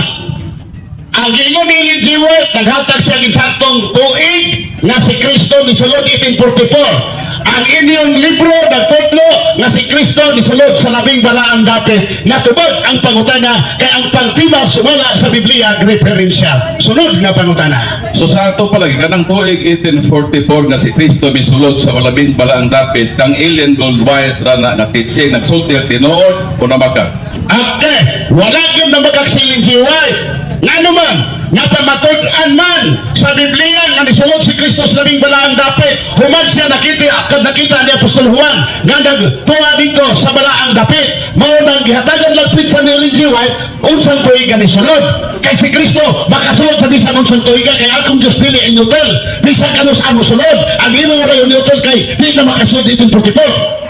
Ang giingon ni Ellen G. White, naghatag siya ng saktong tuig nga si Kristo ni sulod 1844. Ang inyong libro nagtudlo nga si Kristo ni sulod sa labing balaang dapit. Natubag ang pangutana kay ang pangtima sumala sa Biblia referensya. Sunod nga pangutana. So sa ato palagi, kanang tuig 1844 nga si Kristo misulod sa labing balaang dapit, kang Ellen Goldwhite ra na nga teaching nagsulti ang tinuod o namaka? Okay, wala yun na magkaksilin si White. Nga naman, nga pamatud-an man sa Biblia nga nisulod si Kristo sa labing balaang dapit. Human siya nakita, kad nakita ni Apostol Juan nga nagtuwa dito sa balaang dapit. Mao nang gihatagan lang sa ni Ellen G. White, unsang tuig nga nisulod. Kay si Kristo makasulod sa bisan unsang tuig kay akong Diyos dili inutil. Bisan kanus ang sulod, ang imo ra inutil kay di na makasulod 1844.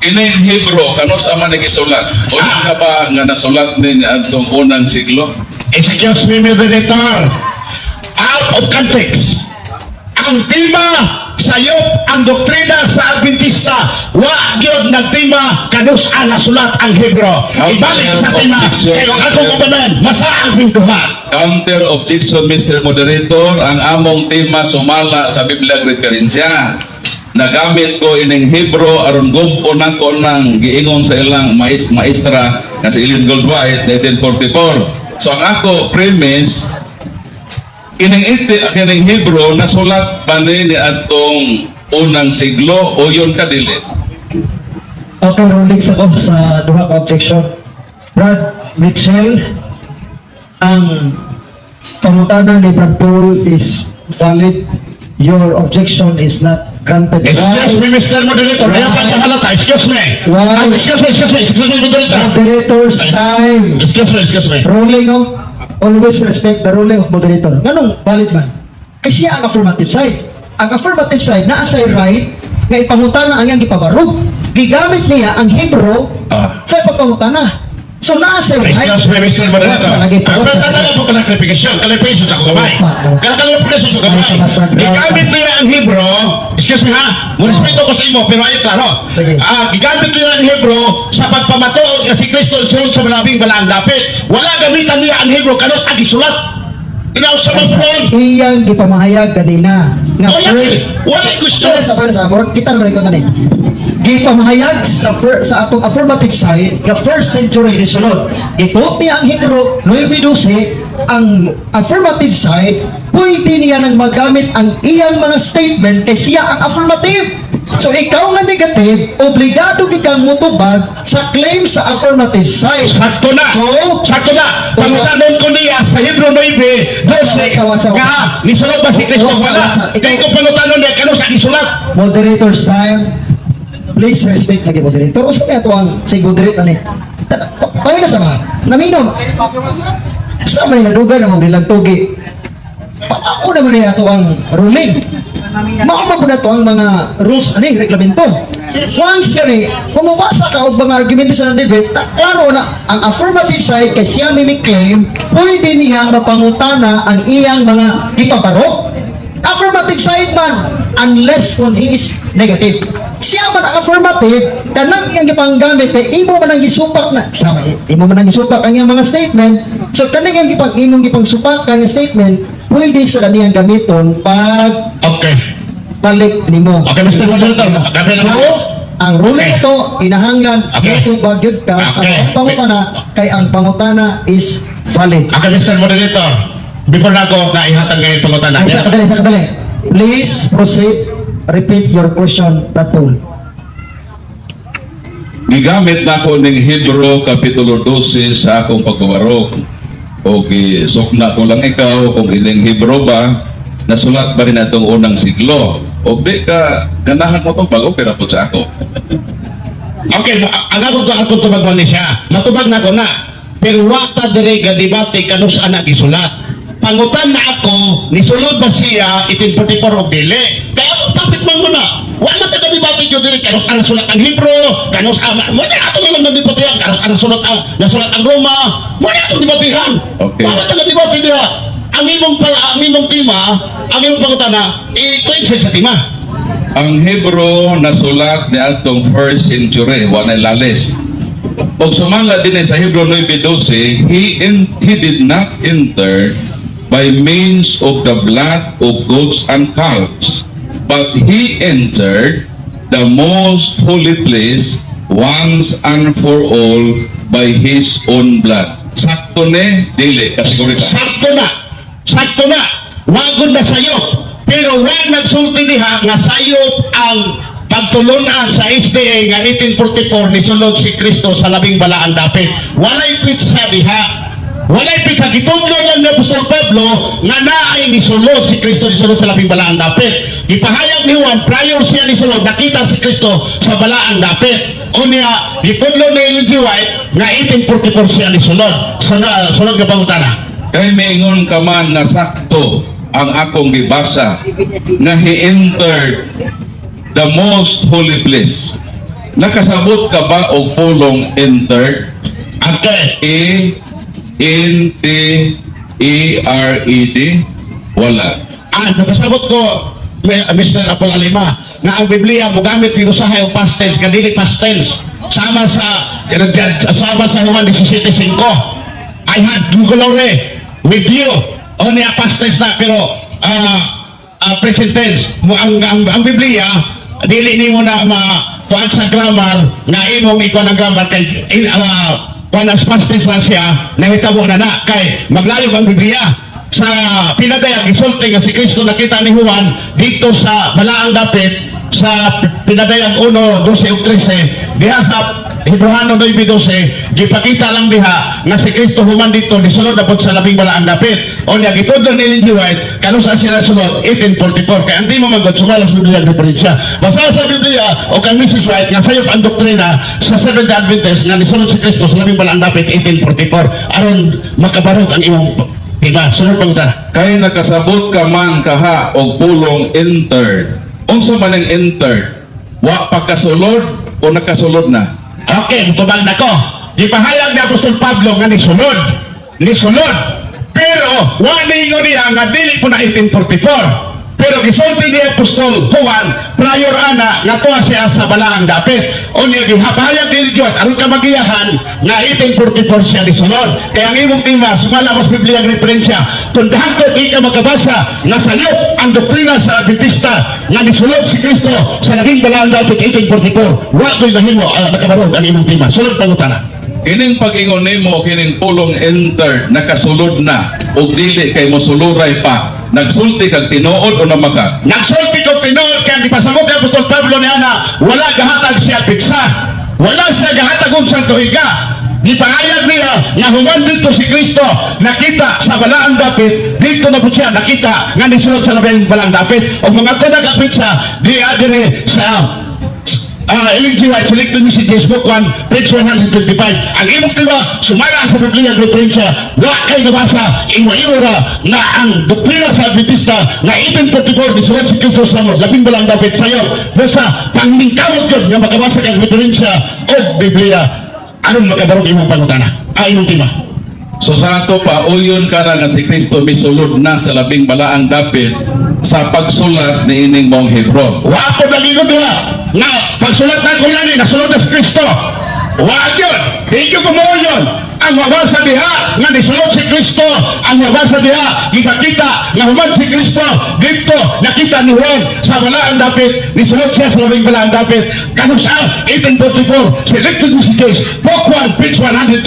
Kining Hebro, kanus ama nagisulat? O ka ba nga nasulat ni adtong unang siglo? Excuse me, moderator. Out of context. Ang tema sayop ang doktrina sa Adventista. Wa gyud nagtima kanus ang nasulat ang Hebro. Ibalik sa tema kay ang akong ubanan masa ang pintuha. Counter objection, Mr. Moderator, ang among tema sumala sa Biblia referensya. Nagamit ko ining Hebro aron gub-on nako nang giingon sa ilang maestra nga si Ellen Goldwhite 1944. So ang ako premise, kining Hebro nasulat pa ni adtong unang siglo o yun ka dili? Okay, rulings ako sa duha ka objection. Brad Mitchell, ang pangutana ni Brad Paul is valid. Your objection is not granted. Excuse me, Mr. Moderator. Kaya pagkahalata. Excuse me. Why? Ah, excuse me, excuse me, excuse me, Moderator. Moderator's time. Excuse me, excuse me. Ruling, oh. Always respect the ruling of moderator. Nganong valid man? Kasi siya ang affirmative side. Ang affirmative side, naa say right nga ipangutana ang iyang gipabarog. Gigamit niya ang Hebrew sa pagpangutana. So naa say right. Excuse me, Mr. Moderator. What's lagi Ang tatala po ka ng clarification. Clarification sa kamay. Clarification sa kamay. Gigamit niya ang Hebrew. Excuse me ha. Mo respeto ko sa imo, pero ay klaro. Sige. Ah, gigamit niya ang Hebrew sa pagpamatuod nga si Kristo sulod sa labing balaang dapit. Wala gamitan niya ang Hebrew kanus ang gisulat. Inaw sa mga Iyang gipamahayag ganina nga Oh, first wala question. Wala sa murag kita naman ito na ni. Gipamahayag sa atong affirmative side nga first century ni sulod. Gituot niya ang Hebrew 9:12. Ang affirmative side, pwede niya nang magamit ang iyang mga statement kay siya ang affirmative. So ikaw nga negative, obligado gid kang mutubag sa claim sa affirmative side. Sakto na. So, Sakto na. Pangutanon ko niya sa Hebrew 9:12 Watsa, watsa, watsa. nga nisulod ba si Kristo? Watsa, Wala. watsa. Kay ko pangutanon niya kanus ang gisulat. Moderator's time. Please respect lagi moderator. Usa kaya to ang sig moderate ani. Paano na sa mga? Naminom. Sa may nadugay na mong nilang tugi. Ako naman niya ato ang ruling. Mao man po na to ang mga rules ani reglamento. Once kani, kung mabasa ka og mga argumento sa debate, klaro na ang affirmative side kay siya may claim, pwede niya mapangutana ang iyang mga gipabaro. Affirmative side man, unless kung he is negative. Siya man ang affirmative, kanang iyang gipanggamit kay imo man ang gisupak na sama imo man ang gisupak ang iyang mga statement. So kanang iyang gipang imong gipangsupak ang statement, pwede sa kaniyang gamiton pag balik nimo. Okay, Mr. Moderator. Okay So, naman. ang ruling ito, inahanglan, mutubag gyud ka sa pangutana, kay ang pangutana is valid. Okay, Mr. Moderator. Before na ako na ihatag ngayon pangutana. Ay, sa kadali, sa kadali. Please proceed. Repeat your question, Brad Paul. Gigamit nako ning Hebrew Kapitulo 12 sa akong pagbabarog. O sukna ko lang ikaw kung ining Hebrew ba nasulat ba rin atong unang siglo. O di ka ganahan mo tong pag opera po sa ako. Okay, ang ako to akong tubag man ni siya. Matubag na ko na. Pero wa ta dire ga debate kanus ana gisulat. Pangutan na ako, nisulod ba siya 1844 o dili? Kaya akong topic man mo na. Wa man ta debate jud dire kanus ana sulat ang Hebrew, kanus ang mo na ato na lang debatehan kanus ana sulat ang nasulat ang Roma. Mo na atong debatehan. Okay. Wa man ta debate diha. Ang imong pala, ang imong tema, ang imong pangutana, i-coincide sa tema. Ang Hebrew nasulat ni atong first century, wa na lalis. Og sumala din sa Hebrew 9:12, he did not enter by means of the blood of goats and calves, but he entered the most holy place once and for all by his own blood. Sakto ni dili kategorika. Sakto na. Sakto na. Wagod na sayop. Pero wa nagsulti diha nga sayop ang pagtulunan sa SDA nga 1844 ni sulod si Kristo sa labing balaan dapit. Walay pitsa diha. Walay pitsa. Gitudlo lang ni Apostol Pablo nga naay ni sulod si Kristo ni sulod sa labing balaan dapit. Gipahayag ni Juan prior siya ni sulod nakita si Kristo sa balaang dapit. Unya gitudlo ni Ellen G. White nga 1844 siya ni sulod. Sunod, sunod nga pangutana. Kay maingon ka man nga sakto ang akong gibasa nga he entered the most holy place. Nakasabot ka ba og pulong entered? Okay. E N T E R E D? Wala. Ah, nakasabot ko, Mr. Apol Alima, nga ang Biblia mogamit ni usahay ang past tense, kadili past tense. Sama sa Juan 17:5. I had glory with you. O niya past tense na pero present tense. Mo ang Biblia dili nimo na ma kuan sa grammar nga imong ikuan ang grammar kay kuan as past tense na siya nahitabo na na kay maglayog ang Biblia sa pinadayag isulti nga si Kristo nakita ni Juan dito sa balaang dapit sa Pinadayag 1, 12 ug 13 diha sa Hebreohanon 9:12, gipakita lang diha nga si Kristo human dito nisulod na pod sa labing balaang dapit. O niya gitudlo ni Ellen G. White kanus-a siya nasulod? 1844. Kay ang di mo magod sumala sa Biblia ang referensya. Basta sa Biblia o kay Mrs. White nga sayop ang doktrina sa Seventh Day Adventist nga nisulod si Kristo sa labing balaang dapit 1844 aron makabarog ang imong tema. Sunod pangutana. Kay nakasabot ka man kaha og pulong "entered". Unsa man ang "entered"? Wa pa kasulod o nakasulod na? Okay, mutubag na ko. Gipahayag ni Apostol Pablo nga nisulod. Nisulod. Pero wa ningon niya nga dili po na 1844. Pero gisulti ni Apostol Juan prior ana nga tuwa siya sa balaang dapit. O niya gihapayag ni Dios aron ka magiyahan nga 1844 siya nisulod. Kaya ang imong tema sumala mas Biblia ang referensya. Kung dahangkot di ka makabasa nga sayop ang doktrina sa Adventista nga nisulod si Kristo sa labing balaang dapit 1844, wa ko'y nahimo nakabarog ang imong tema. Sulod pangutana. Kining pag-ingon nimo, kining pulong "entered", nakasulod na og dili kay mosuluray pa. Nagsulti kag tinuod o namaka? Nagsulti ko tinuod kay gipasabot ni Apostol Pablo ni ana wala gahatag siya petsa. Wala siya gahatag unsang tuiga. Gipahayag niya nga human dito si Kristo nakita sa balaang dapit, dito na po siya nakita nga nisulod sa labing balaang dapit. O mga tunag ang petsa diya dire sa Ellen G. White, Selected Messages, Book 1, page 125. Ang imong tema, sumala sa Biblia ang referensya, wa kay nabasa, iwa-iwa na ang doktrina sa Adventista na 1844, nisulod si Kristo sa labing balaang dapit sayo, basta pangningkamot yun nga makabasa kang referensya o Biblia, aron makabarog imong pangutana, ay imong tema. So sa ato pa, uyon ka na nga si Kristo misulod na sa labing balaang dapit sa pagsulat ni ining mong Hebron. Wa ko nalingon diha nga pagsulat na ko yani nasulod na si Kristo. Wa yun. Di ko kumuyon. Ang mabasa diha nga nisulod si Kristo, ang mabasa diha gipakita nga human si Kristo dito nakita ni Juan sa balaang dapit, nisulod siya sa labing balaang dapit kanus-a? 1844. Selected Messages, Book 1, page 125.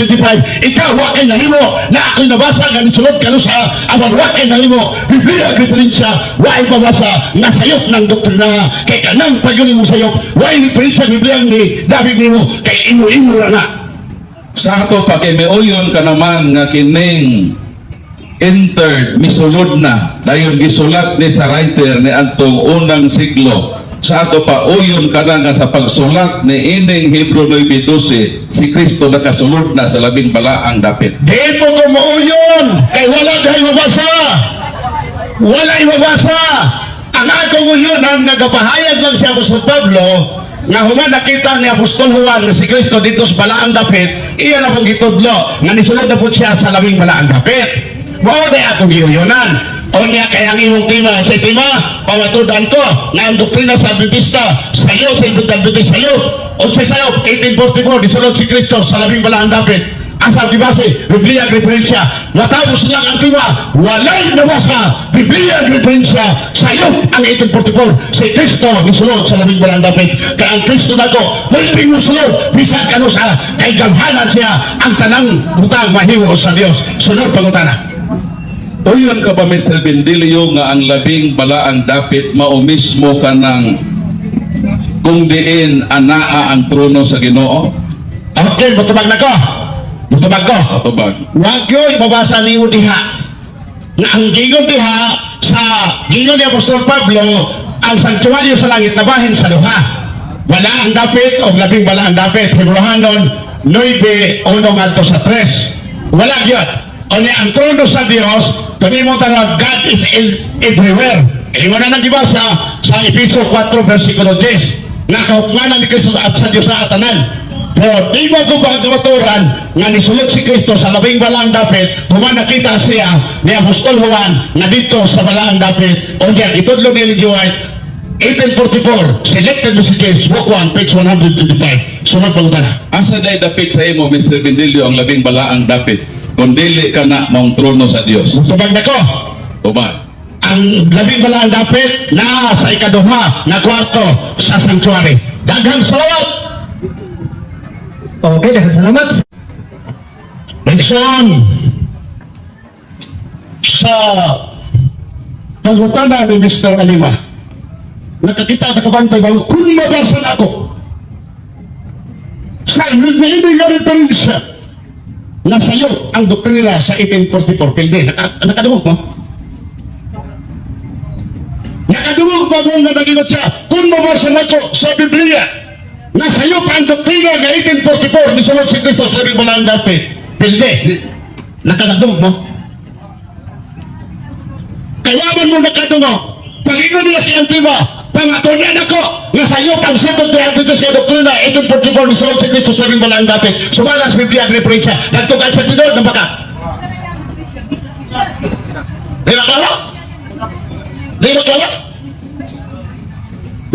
Ikaw wa kay nahimo na ako'y nabasa nga nisulod kanus-a, apan wa kay nahimo Biblia referensya, wa ay mabasa nga sayop ng doktrina kay kanang pagyuni mo sayop, wa ay referensya Biblia ni David nimo kay imo-imo ra na. Sa ato pa, kay miuyon ka naman nga kining "entered" misulod na dayon gisulat ni sa writer ni antong unang siglo. Sa ato pa, uyon ka na nga sa pagsulat ni ining Hebrew 9:12 si Kristo nakasulod na sa labing balaang dapit? Di po ko muuyon kay wala kay mabasa. Wala mabasa. Ang akong uyon ang nagapahayag lang si Apostol Pablo nga human nakita ni Apostol Juan nga si Kristo dito sa balaang dapit, iya na pong gitudlo nga nisulod na po siya sa labing balaang dapit. Mao na akong giuyonan. O niya kaya ang imong tema, sa tema, pamatudan ko na ang doktrina sa Adventista, sayo sa Adventista, sayo, o sa sayo, 1844, nisulod si Kristo sa labing balaang dapit. Asa gibase? Biblia ang referensya. Matapos lang ang tema, walay nabasa. Biblia ang referensya. Sayop ang 1844. Si Kristo nisulod sa labing balaang dapit. Kaya ang Kristo nako, pwede musulod bisan kanusa kay gamhanan siya, ang tanang butang mahimo sa Dios. Sunod pangutana. Uyon ka ba, Mr. Bendilio, nga ang labing balaang dapit mao mismo kanang kung diin anaa ang trono sa Ginoo? Okay, mutubag na ko. Mutubag ko. Atubag. Wag yun, mabasa niyo diha. Na ang gingon diha sa gingon ni Apostol Pablo, ang sanktuaryo sa langit nabahin sa duha. Wala ang dapit o labing wala ang dapit. Hebreohanon 9, 1 ngadto sa 3. Wala gyud. O niya, ang trono sa Dios, kung imo tanawag, God is in everywhere. Imo na nang gibasa sa Efeso 4 versikulo 10. Nga kahukmanan ni Kristo at sa Dios na atanan. Pero di mo ko ba kamaturan nga nisulod si Kristo sa labing balaang dapit human nakita siya ni Apostol Juan nga dito sa balaang dapit? O diyan, itudlo ni Ellen G. White, 1844, Selected Messages, Book 1, page 125. Sunod pangutana. Asa day dapit sa imo, Mr. Bendilio, ang labing balaang dapit? Kung dili ka na maong trono sa Dios. Tubag na ko. Tubag. Ang labing balaang dapit na sa ikaduha na kwarto sa sanctuary. Daghang salamat! Okay, daghang salamat. Benson, sa pangutana ni Mr. Alima, nakakita nakabantay ba kung mabasa na ako sa Sa niini nga referensya na sayop ang doktrina sa 1844, pilde, nakadungog mo? Nakadungog ba mo nga nagingot siya, kung mabasa nako sa Biblia, na sayop ang doktrina nga 1844, nisulod si Kristo sa labing balaang dapit, pilde, nakadungog mo? Kaya man mo nakadungog, pag-ingon niya si Antima, pangatunan ako, nga sayop ang Seventh Day Adventist nga doktrina, 1844, nisulod si Kristo sa labing balaang dapit, sumala sa Biblia ang referensya, nagtugan sa tinod ng baka. Di ba klaro? Di ba klaro?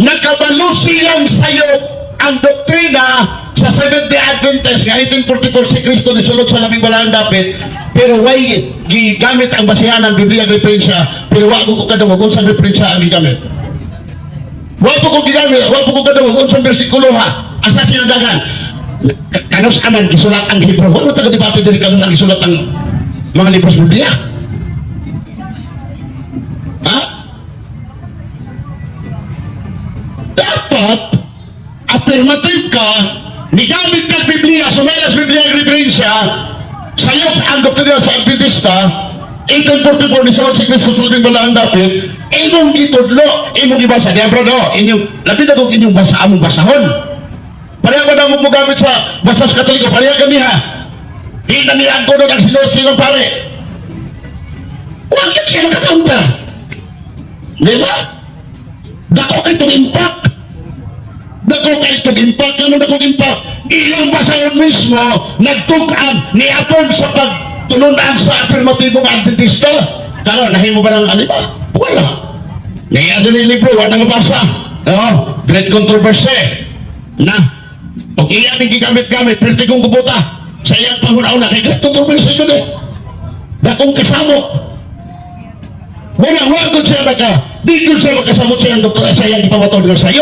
Nakabalo siyang sayop ang doktrina sa Seventh Day Adventist nga 1844 si Kristo nisulod sa labing balaang dapit, pero way gigamit ang basihan ng Biblia ang referensya, pero wa ko kadungog kung sa referensya ang gigamit. Wa ko gigamit, wa ko kadungog kung sa bersikulo ha asa sinadagan kanus aman gisulat ang Hebrew. Wa mo taga debate diri kanus ang gisulat ang mga libro sa Biblia, ha? Dapat affirmative ka, nigamit ka Biblia, sumalas Biblia ang referensya, sayop ang doktrina sa Adventista, 1844 ni si Kristo sa labing balaang dapit, imong gitudlo, imong gibasa, diya bro, no, inyong, labi na kung inyong basa, among basahon. Pareha ba na mo gamit sa basa sa Katoliko, pareha kami ha. Di na niya ang kunod ang sinuot silang pare. Huwag yun siya nakakounter. Di ba? Dako kay itong impact. Dako kay itong impact. Ano dako impact? Ilang basahon mismo nagtug-an ni Apon sa pagtulunan sa afirmatibong Adventista. Karon, nahimo ba ng alima? Wala. Ngayon din yung libro, wala nang mabasa. No? Great Controversy. Na. Og iya ning gigamit-gamit, perti kong kubuta. Sa iyang panghuna-una, kay Great Controversy ko eh. Dakong kasamo. Wala, wala siya naka, di ko siya makasamot sa iyang doktor, sa iyang ipamatol nga sayo.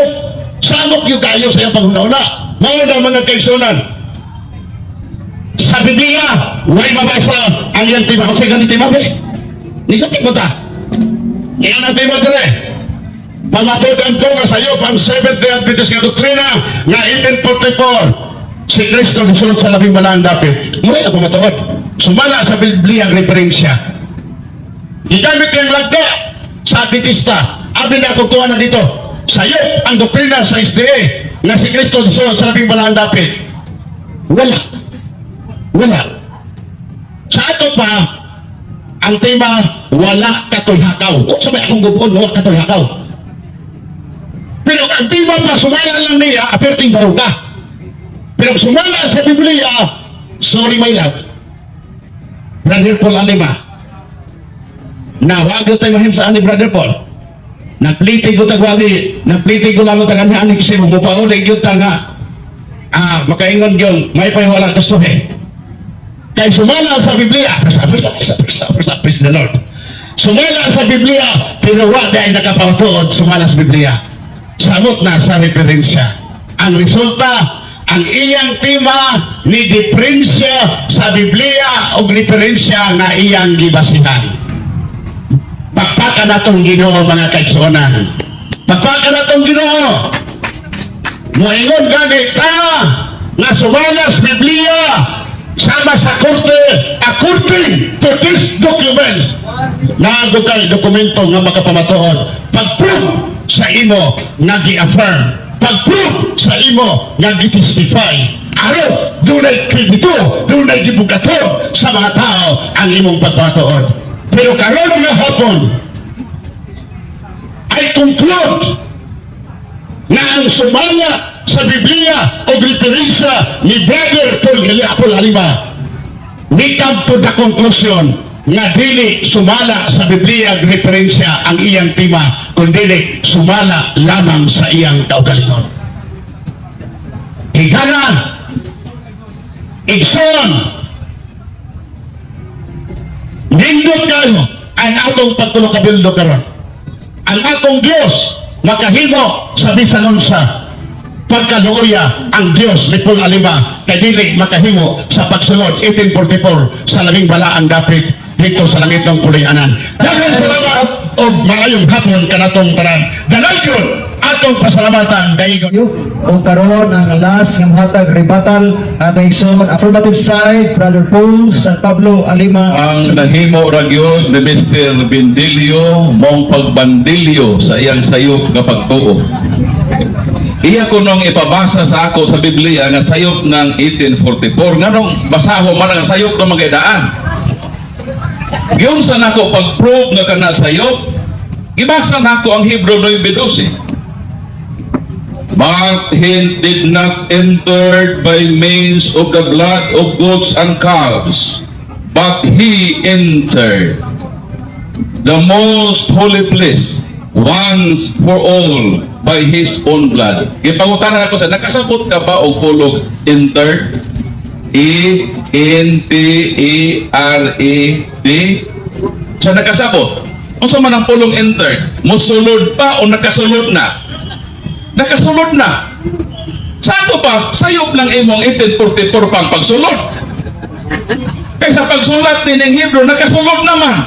Samok yung kayo sa iyang panghuna-una. Mao na, mga kaigsunan. Sa Biblia, way mabasa ang iyang tema. Kasi ganit tema, be. Negative mo ta. Ngayon ang tema dire. Pamatudan ko nga sayop ang Seventh Day Adventist nga doktrina nga 1844 si Kristo nisulod sa labing balaang dapit. Muna ang pamatuod. Sumala sa Biblia ang referensya. Gigamit niyang lagda sa Adventista. Abi na akong tuwa na dito. Sayop ang doktrina sa SDA na si Kristo nisulod sa labing balaang dapit. Wala. Wala. Sa ato pa, ang tema, wala katoy hakaw. Kung sa may akong gubon, wala katoy hakaw. Pero ang tema pa, sumala lang niya, aperting baruga. Pero sumala sa Biblia, sorry my love, Brother Paul Alima, na wag tayo mahim sa ani Brother Paul. Nagpliti ko tagwali, nagpliti ko lang tag ani kasi mo pauli gyud ta nga makaingon gyud may pay wala gusto eh. Kay sumala sa Biblia, praise, praise, praise, praise, praise, praise the Lord. Sumala sa Biblia, pero wa dahil nakapatuod sumala sa Biblia. Samot na sa referensya. Ang resulta, ang iyang tema ni diferensya sa Biblia o referensya nga iyang gibasihan. Pakpakan natong Ginoo, mga kaigsuonan. Pakpakan natong Ginoo. Moingon gani ta nga sumala sa Biblia sama sa korte according to these documents. Naago kay dokumento nga makapamatuod. Pag-prove sa imo nga gi-affirm. Pag-prove sa imo nga gi-testify. Aron dunay kredito, dunay gibugaton sa mga tao ang imong pagpatuod. Pero karon nga hapon, I conclude na ang sumala sa Biblia o referensya ni Brother Paul Alima, we come to the conclusion nga dili sumala sa Biblia ang referensya ang iyang tema, kundi sumala lamang sa iyang kaugalingon. Higala, igsoon, nindot kayo ang atong pagtulo kabildo karon. Ang atong Dios makahimo sa bisan unsa. Pagkaluoya ang Dios ni Paul Alima kay dili makahimo sa pagsulod 1844 sa labing balaang dapit dito sa langit ng puloy-anan. Daghang salamat og maayong hapon kanatong tanan. Dalayon atong Atong pasalamatan daigon. O karon ang last nga mohatag rebuttal atong igsoon, affirmative side, Brother Paul San Pablo Alima. Ang nahimo ra gyud ni Mr. Bindilio mong pagbandilyo sa iyang sayop nga pagtuo. Iya ko nung ipabasa sa ako sa Biblia nga sayop ng 1844. Nganong basaho man ang sayop ng mga daan. Giunsa nako pag-prove nga kana sayop, gibasa nako ang Hebreo 9:12. "But he did not enter by means of the blood of goats and calves, but he entered the most holy place once for all by his own blood." Gipangutana ako sa nakasabot ka ba og pulong "entered"? E N T E R E D. Sa nakasabot. Unsa man ang pulong "entered"? Musulod pa o nakasulod na? Nakasulod na. Sa ato pa, sayop lang imong 1844 pang pagsulod. Kaysa pagsulat din ng Hebrew, nakasulod naman.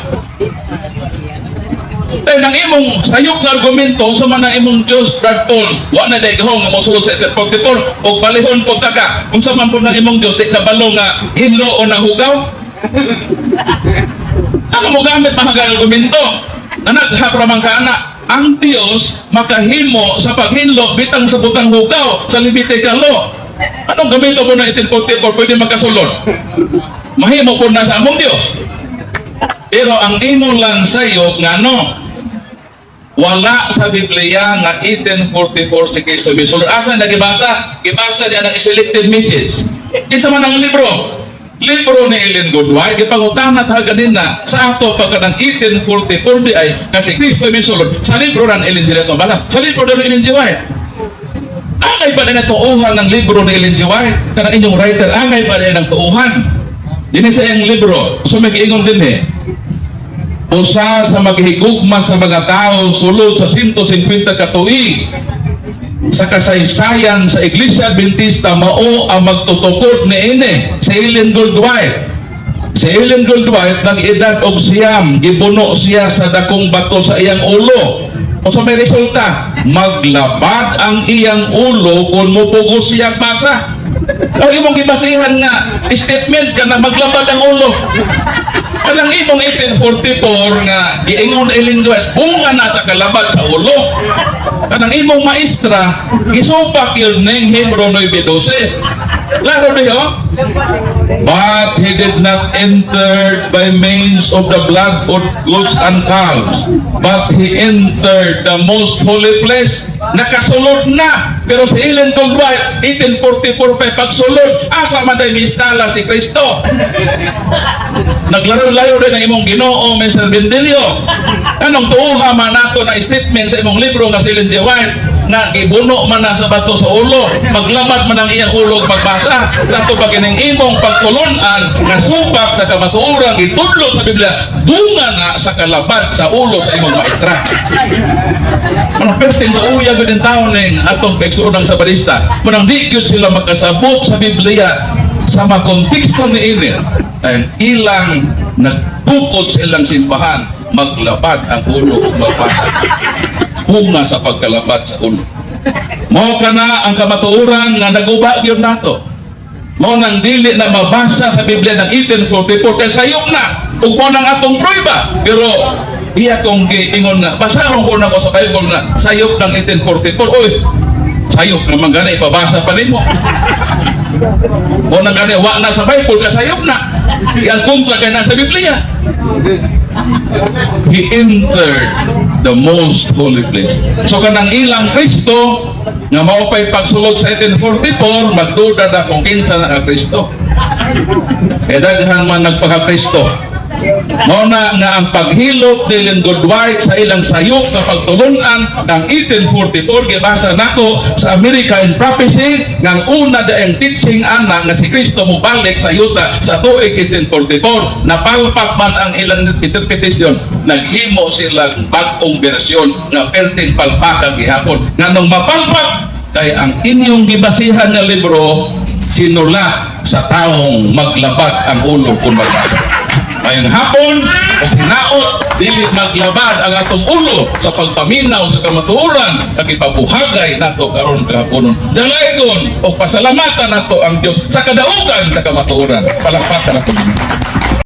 Eh, nang imong sayop nga argumento sa man ang imong Diyos, Brad Paul, wa na day gahong nga mosulod sa 1844 o balihon po ta ka. Unsa man po nang imong Diyos, di kabalo nga hinlo o nahugaw? Ano mo gamit mga argumento? Na naghapra man ka ana, ang Diyos makahimo sa paghinlo bitang sa butang hugaw sa Levitical law. Anong gamito mo na 1844 pwede makasulod? Mahimo po na sa among Diyos. Pero ang imo lang sayop ngano wala sa Biblia nga 1844 si Kristo misulod. Asa nagibasa? Gibasa niya ng Selected Message. Kinsa man ang libro? Libro ni Ellen Goodwhite. Gipangutana ta ganina sa ato pagka ng 1844 di ay kasi Kristo misulod sa libro ng Ellen G. White. Bala, sa libro ng Ellen G. White. Angay ba na tuuhan ng libro ni Ellen G. White? Kanang inyong writer, angay ba na ng tuuhan? Dini sa iyang libro, so may giingon din eh. Usa sa maghigugma sa mga tao sulod sa 150 ka tuig sa kasaysayan sa Iglesia Adventista mao ang magtutukod niini, si Ellen Goldwhite. Si Ellen Goldwhite nang edad og 9, gibuno siya sa dakong bato sa iyang ulo. Unsa may resulta? Maglabad ang iyang ulo kung mupugos siyang basa. O imong gibasihan nga statement ka na maglabad ang ulo. Kanang imong 1844 nga giingon Ellen White, bunga na sa kalabad sa ulo. Kanang imong maestra, gisupak yun ning Hebreo 9:12. Laro diyo. "But he did not enter by means of the blood of goats and calves, but he entered the most holy place." Nakasulod na. Pero si Ellen Goldwhite, 1844 pa pagsulod, asa man day miiskala si Kristo? Naglaro-layo din ang imong Ginoo, Mr. Bendilio. Anong tuuha man nato na statement sa imong libro nga si Ellen G. White nga gibuno man na sa bato sa ulo, maglabad man ang iyang ulo pagbasa sa ato pag ining imong pagtulunan nga supak sa kamatuoran gitudlo sa Biblia, bunga na sa kalabad sa ulo sa imong maestra. Manang perting tuuya gud taon ning atong kaigsuonan Sabatista. Manang di gyud sila makasabot sa Biblia sa mga konteksto ni ini ay ilang nagtukod sa ilang simbahan, maglabad ang ulo ug magbasa, bunga sa pagkalabad sa ulo. Mao kana ang kamatuoran nga naguba gyud nato. Mao nang dili na mabasa sa Biblia ng 1844 kay sayop na ug mao nang atong prueba. Pero iya kong giingon nga basahon ko na ko sa Bible nga sayop ng 1844. Oy, sayop naman gani ipabasa pa nimo. Mao nang gani wa na sa Bible kay sayop na. Yang kontra kay nasa Biblia. He entered the most holy place. So kanang ilang Kristo nga mao pay pagsulod sa 1844, magduda na kung kinsa na ang Kristo. Eh daghan man nagpaka-Kristo. Mao na nga ang paghilot ni Ellen Goodwhite sa ilang sayop nga pagtulunan ng 1844, gibasa nako sa America in Prophecy nga ang una daang teaching ana nga si Kristo mobalik sa yuta sa tuig 1844, napalpak man ang ilang interpretation, naghimo sila bag-ong bersyon nga perting palpakan gihapon. Nganong mapalpak? Kay ang inyong gibasihan nga libro sinulat sa taong maglabad ang ulo kung magbasa. Maayong hapon ug hinaot dili maglabad ang atong ulo sa pagpaminaw sa kamatuoran kag ipabuhagay nato karon kahaponon. Dalaygon ug pasalamatan nato ang Dios sa kadaugan sa kamatuoran. Palakpakan nato.